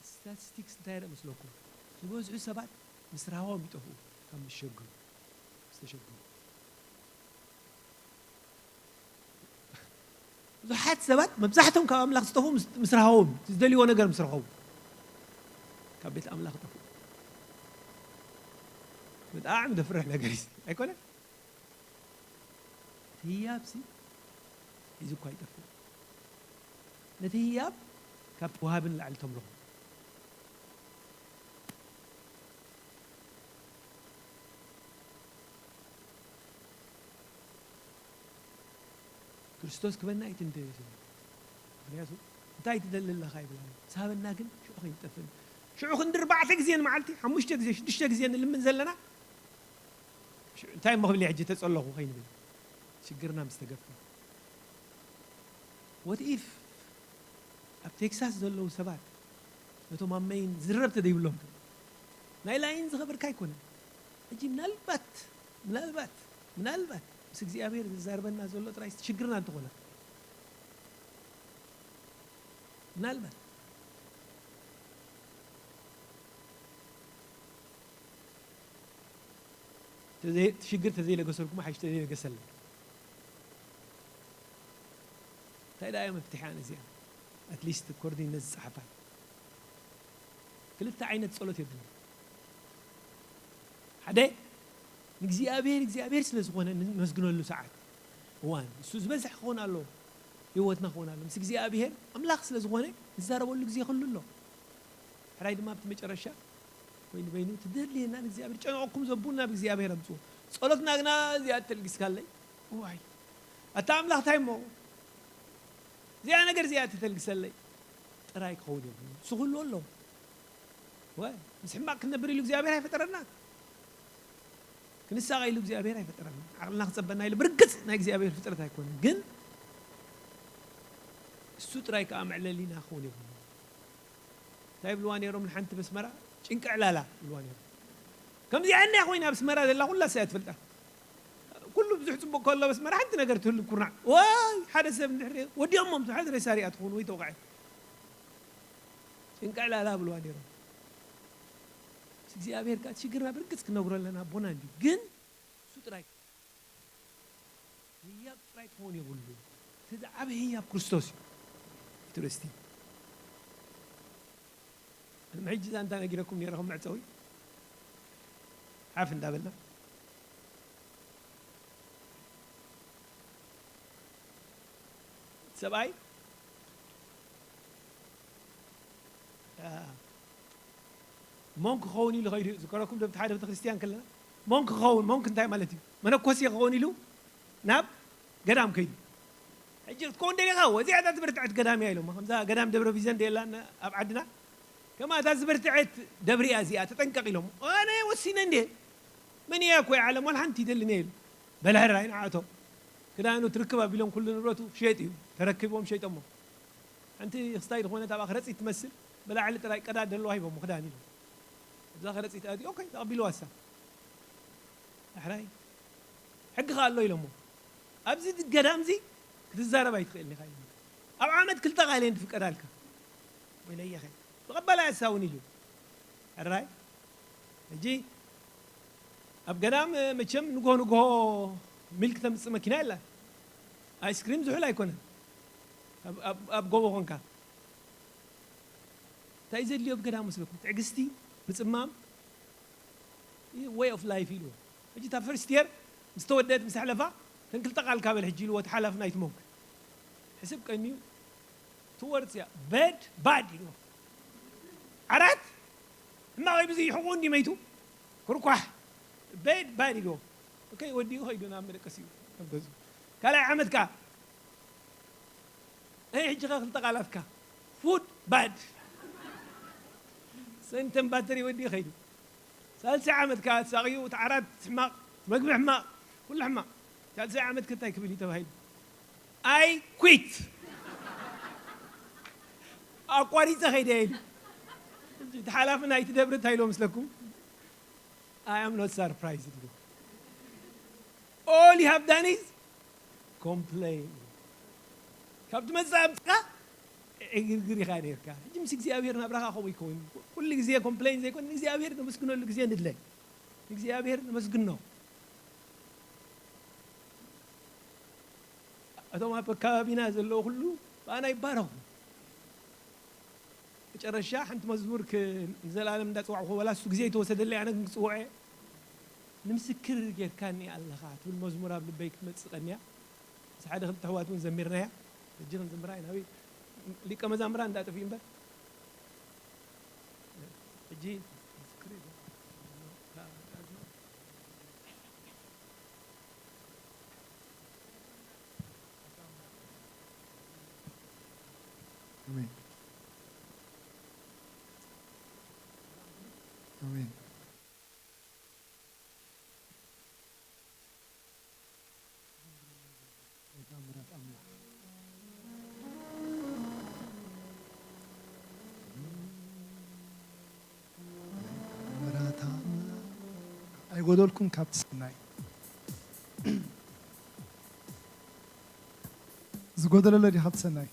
ስታቲስቲክስ እንታይ ይረእ መስለኩም? ዝበዝሑ ሰባት ምስ ራህዋም ይጠፍኡ ካብ ምስ ሸግሩ፣ ምስ ተሸግሩ። ብዙሓት ሰባት፣ መብዛሕቶም ካብ ኣምላኽ ዝጠፍኡ ምስ፣ ምስ ራህዎም፣ ዝደልይዎ ነገር ምስ ረኸቡ፣ ካብ ቤት ኣምላኽ ይጠፍኡ። ብጣዕሚ ዘፍርሕ ነገር እዩ፣ ኣይኮነን? እቲ ህያብሲ ሒዙ እኳ ይጠፍእ። ነቲ ህያብ ካብ ወሃቢ ንላዕሊ ተምልኾ። ክርስቶስ ክበና ኣይትንደዮ ስለ። ምኽንያቱ እንታይ ትደሊ ኣለኻ ይብላ። ሳበና ግን ሽዑ ከይንጠፍእን። ሽዑ ክንዲ ኣርባዕተ ግዜ ንመዓልቲ፣ ሓሙሽተ ግዜ፣ ሽዱሽተ ግዜ ንልምን ዘለና። ሽዑ እንታይ እሞ ክብል እየ ሕጂ ተጸለኹ ከይንብል። ሽግርና ምስ ተገፍፈ። What if ኣብ ቴክሳስ ዘለዉ ሰባት ነቶም ኣብ መይን ዝረብ ተደይብሎም፣ ናይ ላይን ዝኸበርካ ኣይኮነን። ሕጂ ምናልባት፣ ምናልባት፣ ምናልባት ምስ እግዚኣብሔር ዝዛረበና ዘሎ ጥራይ ሽግርና እንተኾነ። ምናልባት። ተዘይ-፣ እቲ ሽግር ተዘይለገሰልኩም ሓይሽ ተዘይለገሰለይ። እንታይ ደኣ እያ መፍትሒኣ ነዚኣ? At least according ነዚ ጸሓፋይ። ክልተ ዓይነት ጸሎት የብልና። ሓደ፣ ንእግዚኣብሔር እግዚኣብሔር ስለ ዝኾነ ነመስግነሉ ሰዓት፣ እዋን፣ እሱ ዝበዝሕ ክኸውን ኣለዎ፣ ህይወትና ክኸውን ኣለዎ። ምስ እግዚኣብሔር ኣምላኽ ስለ ዝኾነ ንዛረበሉ ግዜ ክህሉ ኣሎ። ሕራይ ድማ ኣብቲ መጨረሻ፣ በይኑ በይኑ ትደልየና ንእግዚኣብሔር ጨንቐኩም ዘቡን ናብ እግዚኣብሔር ኣምጽኡ። ጸሎትና ግና እዚኣ ተልጊስካለይ፣ እዋይ፣ ኣታ ኣምላኽ እንታይ እሞ እዚኣ ነገር እዚኣ ተተልግሰለይ ጥራይ ክኸውን የብሉን። እሱ ክህሉ ኣለዎ። ወ-፣ ምስ ሕማቕ ክንነብር ኢሉ እግዚኣብሔር ኣይፈጠረና። ክንሳቐ ኢሉ እግዚኣብሔር ኣይፈጠረና። ዓቕልና ክጸበና ኢሉ ብርግጽ ናይ እግዚኣብሔር ፍጥረት ኣይኮነን። ግን እሱ ጥራይ ከኣ መዕለሊና ክኸውን የብሉን። እንታይ ይብልዋ ነይሮም ንሓንቲ በስመራ? ጭንቂ ዕላላ ይብልዋ ነይሮም። ከምዚኣ እንድያ ኮይና ኣብ ኣስመራ ዘላ ኩላ ሰብ እያ ትፈልጣ። ኩሉ ብዙሕ ጽቡቕ ከሎ ኣብ ኣስመራ ሓንቲ ነገር ትህሉ ኩርናዕ። ወይ ሓደ ሰብ እንድሕር ወዲኦሞም ሓደ ሬሳ ሪኣ ትኸውን ወይ ተወቃዒ። ጭንቂ ዕላላ ብልዋ ነይሮም። ምስ እግዚኣብሔር ከኣ እቲ ሽግርና ብርግጽ ክነግሮ ኣለና ኣቦና እንድዩ። ግን እሱ ጥራይ ህያብ ጥራይ ክኸውን የብሉ። እቲ ዝዓበየ ህያብ ክርስቶስ እዩ። እቲ ርስቲ። ሕጂ ዛንታ ነጊረኩም ነይረ ከም መዕጸዊ። ሓፍ እንዳበልና። ሰብኣይ፣ አ፣ ሞንክ ክኸውን ኢሉ ኸይዱ እዩ። ዝከረኩም ዶ፣ ሓደ ቤተክርስትያን ከለና፣ ሞንክ ክኸውን፣ ሞንክ እንታይ ማለት እዩ? መነኮሴ ክኸውን ኢሉ ናብ ገዳም ከይዱ። ሕጂ ክትከውን ደሊኻ፣ ወዚኣ እታ ዝበርትዐት ገዳም እያ ኢሎሞ። ከምዛ ገዳም ደብረ ቢዘን ደየላን ኣብ ዓድና፣ ከምኣ እታ ዝበርትዐት ደብሪ እያ እዚኣ፣ ተጠንቀቕ ኢሎሞ። ኣነ ወሲነ እንድየ፣ መን እያ እኮ እያ ዓለም፣ ዋላ ሓንቲ ይደልን እየ ኢሉ። በለ ሕራይ ንዓእቶ። ክዳኑ ትርክብ ኣቢሎም ኩሉ ንብረቱ ሸጥ እዩ። ተረኪቦም ሸይጦሞ። ሓንቲ ክስታይ ዝኾነት ኣብኣ ከረጺት ትመስል፣ ብላዕሊ ጥራይ ቀዳድ ዘለዋ ሂቦሞ ክዳን ኢሎም። እዛ ከረጺት ኣትዩ፣ ኦኬ፣ ተቐቢልዋ እሳ። ዳሕራይ፣ ሕጊ ከኣ ኣሎ ኢሎሞ። ኣብዚ ገዳም እዚ ክትዛረብ ኣይትኽእልን ኢኻ ኢሎሞ። ኣብ ዓመት ክልተ ቃል እየን ዝፍቀዳልካ። ወይለየኸ። ተቐበላ እሳ እውን ኢሉ። ሕራይ፣ ሕጂ ኣብ ገዳም መቸም ንግሆ ንግሆ ሚልክ ተምጽእ መኪና የላን። ኣይስክሪም ዝሑል ኣይኮነን። ኣብ፣ ኣብ፣ ኣብ ጎቦ ኮንካ። እንታይ ዘድልዮ ኣብ ገዳም መስለኩም? ትዕግስቲ፣ ምጽማም፣ way of life ኢልዎ። ሕጂ እታ ፈርስት የር ምስ ተወደአት ምስ ኣሕለፋ፣ እተን ክልተ ቃል ካበል ሕጂ ኢልዎ፣ እቲ ሓላፊ ናይቲ ሞንክ። ሕስብ ቀንዩ፣ ትወርጽ እያ። በድ ባድ ኢልዎ። ዓራት? ሕማቕ እዩ፣ ብዚ ይሕቑ እንዲ መይቱ? ኩርኳሕ። በድ ባድ ኢልዎ። ኦኬ፣ ወዲኡ ኸይዱ ናብ መደቀሲኡ፣ ናብ ገዝኡ። ካልኣይ ዓመት ከኣ፣ ኣይ፣ ሕጂ ኸ ክልተ ቃላትካ። ፉድ ባድ። ሰንተን ባተሪ ወዲኡ ኸይዱ። ሳልሳይ ዓመት ከኣ ተሳቕዩ፣ እቲ ዓራት ሕማቕ፣ እቲ መግቢ ሕማቕ፣ ኩሉ ሕማቕ። ሳልሳይ ዓመት ከ እንታይ ክብል እዩ ተባሂሉ? I quit። ኣቋሪጸ ከይደ ኢሉ። እቲ ሓላፊ ናይቲ ደብሪ እንታይ ኢሎ መስለኩም? I am not surprised ኢሉ። All you have done is complain። ካብ ትመጽእ ኣምጽኻ ዕግርግር ኢኻ ነርካ። ሕጂ ምስ እግዚኣብሔር ናብራኻ ከምኡ ይከውን። ኩሉ ግዜ ኮምፕሌን ዘይኮነ፣ ንእግዚኣብሔር ነመስግነሉ ግዜ ንድለ። ንእግዚኣብሔር ነመስግኖ። እቶም ኣብ ከባቢና ዘለዉ ኩሉ ብኣና ይባረኹ። መጨረሻ ሓንቲ መዝሙር ክ-፣ ንዘለኣለም እንዳጸዋዕኹ፣ ዋላ እሱ ግዜ ይተወሰደለይ፣ ኣነ ግን ክጽውዖ እየ። "ንምስክር ጌርካኒ ኣለኻ" ትብል መዝሙር ኣብ ልበይ ክትመጽእ ቀንያ። ምስ ሓደ ክልተ ኣሕዋት እውን ዘሚርናያ። ሕጂ ክንዝምራ ኢና። ናበይ ሊቀ መዛምራን እንዳጠፍኡ እምበር። ሕጂ ምስክር ጌርካኒ ኣለኻ። ኣሜን። ኣሜን። ኣይጎደልኩን ካብቲ ሰናይ። ዝጎደለ ኣሎ ድዩ ካብቲ ሰናይ?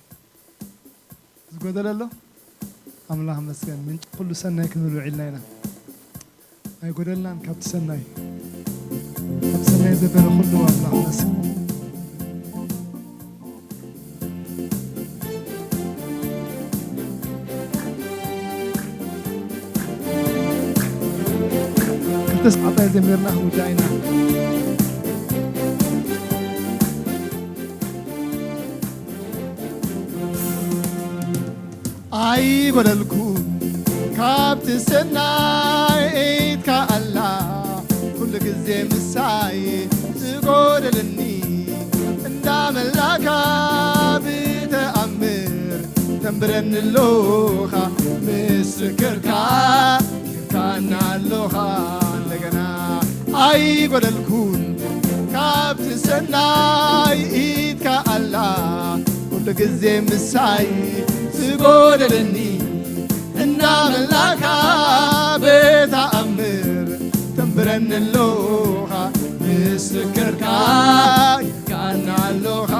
ዝጎደለ ኣሎ? ኣምላኽ መስገን፣ ምንጪ ኩሉ ሰናይ ክንብል ውዒልና ኢና። ኣይጎደልናን ካብቲ ሰናይ። ካብ ሰናይ ዘበለ ኩሉ ኣምላኽ መስገን። ክልተ ሰዓት ዘሚርና ክንውዳእ ኢና። ኣይጎደልኩን ካብቲ ሰናይ ኢድካ ኣላ ኩሉ ግዜ ምሳይ ዝጎደለኒ እንዳመላካ ብተኣምር ተንብረኒ ኣሎኻ ምስክርካ ጌርካና ኣሎኻ እንደገና ኣይጎደልኩን ካብቲ ሰናይ ኢድካ ኣላ ኩሉ ግዜ ምሳይ ዝጎደለኒ እናመላካ ብተኣምር ተንብረኒ ኣሎኻ ምስክርካ ጌርካና ኣሎኻ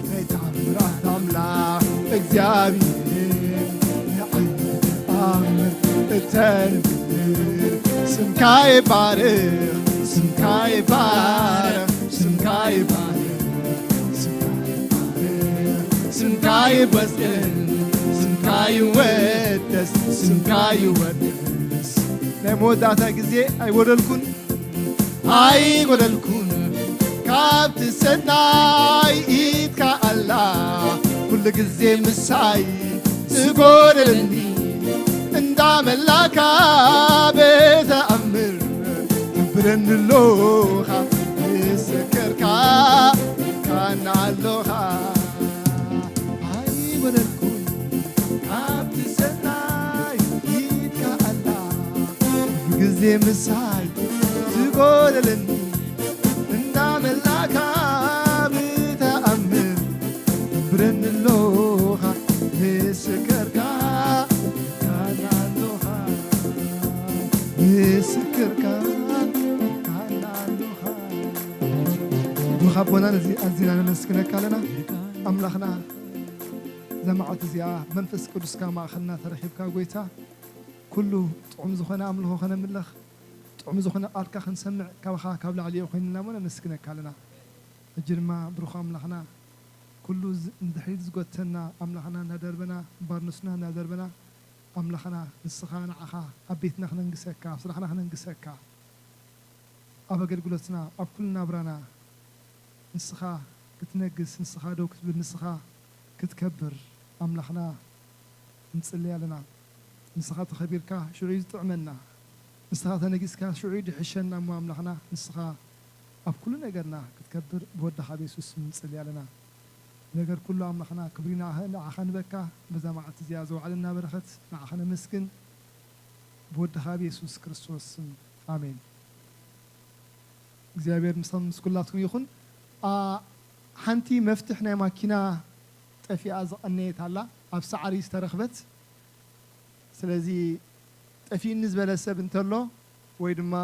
ናይ ተኣምራት ኣምላኽ እግዚኣብሔር ንዓይ ተኣምር እተንብር ስምካ ይባረኽ ስምካ ይባረኽ ስምካ ይባረኽ ስምካ ይባረኽ ስምካ ይመስገን ስምካ ይወደስ ስምካ ይወደስ ናይ መወዳእታ ግዜ ኣይጎደልኩን ኣይጎደልኩን ካብቲ ሰናይ ኢድካ ኣላ ኩሉ ግዜ ምሳይ ዝጎደለኒ እንዳመላካ ብተኣምር ትብረኒ ኣሎኻ ምስክርካ ካና ኣሎኻ ኣይጎደልኩን ካብቲ ሰናይ ኢድካ ኣላ ኩሉ ግዜ ምሳይ ዝጎደለኒ እንዳመላካ ብተኣምር ትብረኒ ኣሎኻ ምስክርካ ካና ኣሎኻ ምስክርካ ካና ኣሎኻ ብሩኽ ኣቦና ነዚ ኣዚና ነመስግነካ ኣለና ኣምላኽና እዛ መዓልቲ እዚኣ መንፈስ ቅዱስካ ማእኸልና ተረኺብካ ጎይታ ኩሉ ጥዑም ዝኾነ ኣምልኾ ከነምልኽ ጥዑም ዝኾነ ቃልካ ክንሰምዕ ካባኻ ካብ ላዕሊ እዩ ኮይንና እሞ ነመስግነካ ኣለና ሕጂ ድማ ብሩኽ ኣምላኽና ኩሉ ንድሕሪት ዝጎተና ኣምላኽና እናደርበና ባርነትና እናደርበና ኣምላኽና ንስኻ ንዓኻ ኣብ ቤትና ክነንግሰካ ኣብ ስራሕና ክነንግሰካ ኣብ ኣገልግሎትና ኣብ ኩሉ ናብራና ንስኻ ክትነግስ ንስኻ ደው ክትብል ንስኻ ክትከብር ኣምላኽና ንጽሊ ኣለና ንስኻ ተኸቢርካ ሽዑ እዩ ዝጥዕመና ንስኻ ተነጊስካ ሽዑ እዩ ድሕሸና እሞ ኣምላኽና ንስኻ ኣብ ኩሉ ነገርና ክትከብር ብወድኻ ኣብ የሱስ ንጽሊ ኣለና ነገር ኩሉ ኣምላኽና ክብሪ ንዓኻ ንበካ በዛ መዓልቲ እዚኣ ዘውዓለና በረኸት ንዓኻ ነመስግን ብወድኻ ብየሱስ ክርስቶስ ስም ኣሜን። እግዚኣብሔር ምስ ምስ ኩላትኩም ይኹን። ሓንቲ መፍትሕ ናይ ማኪና ጠፊኣ ዝቐነየት ኣላ፣ ኣብ ሳዕሪ ዝተረኽበት። ስለዚ ጠፊእኒ ዝበለ ሰብ እንተሎ ወይ ድማ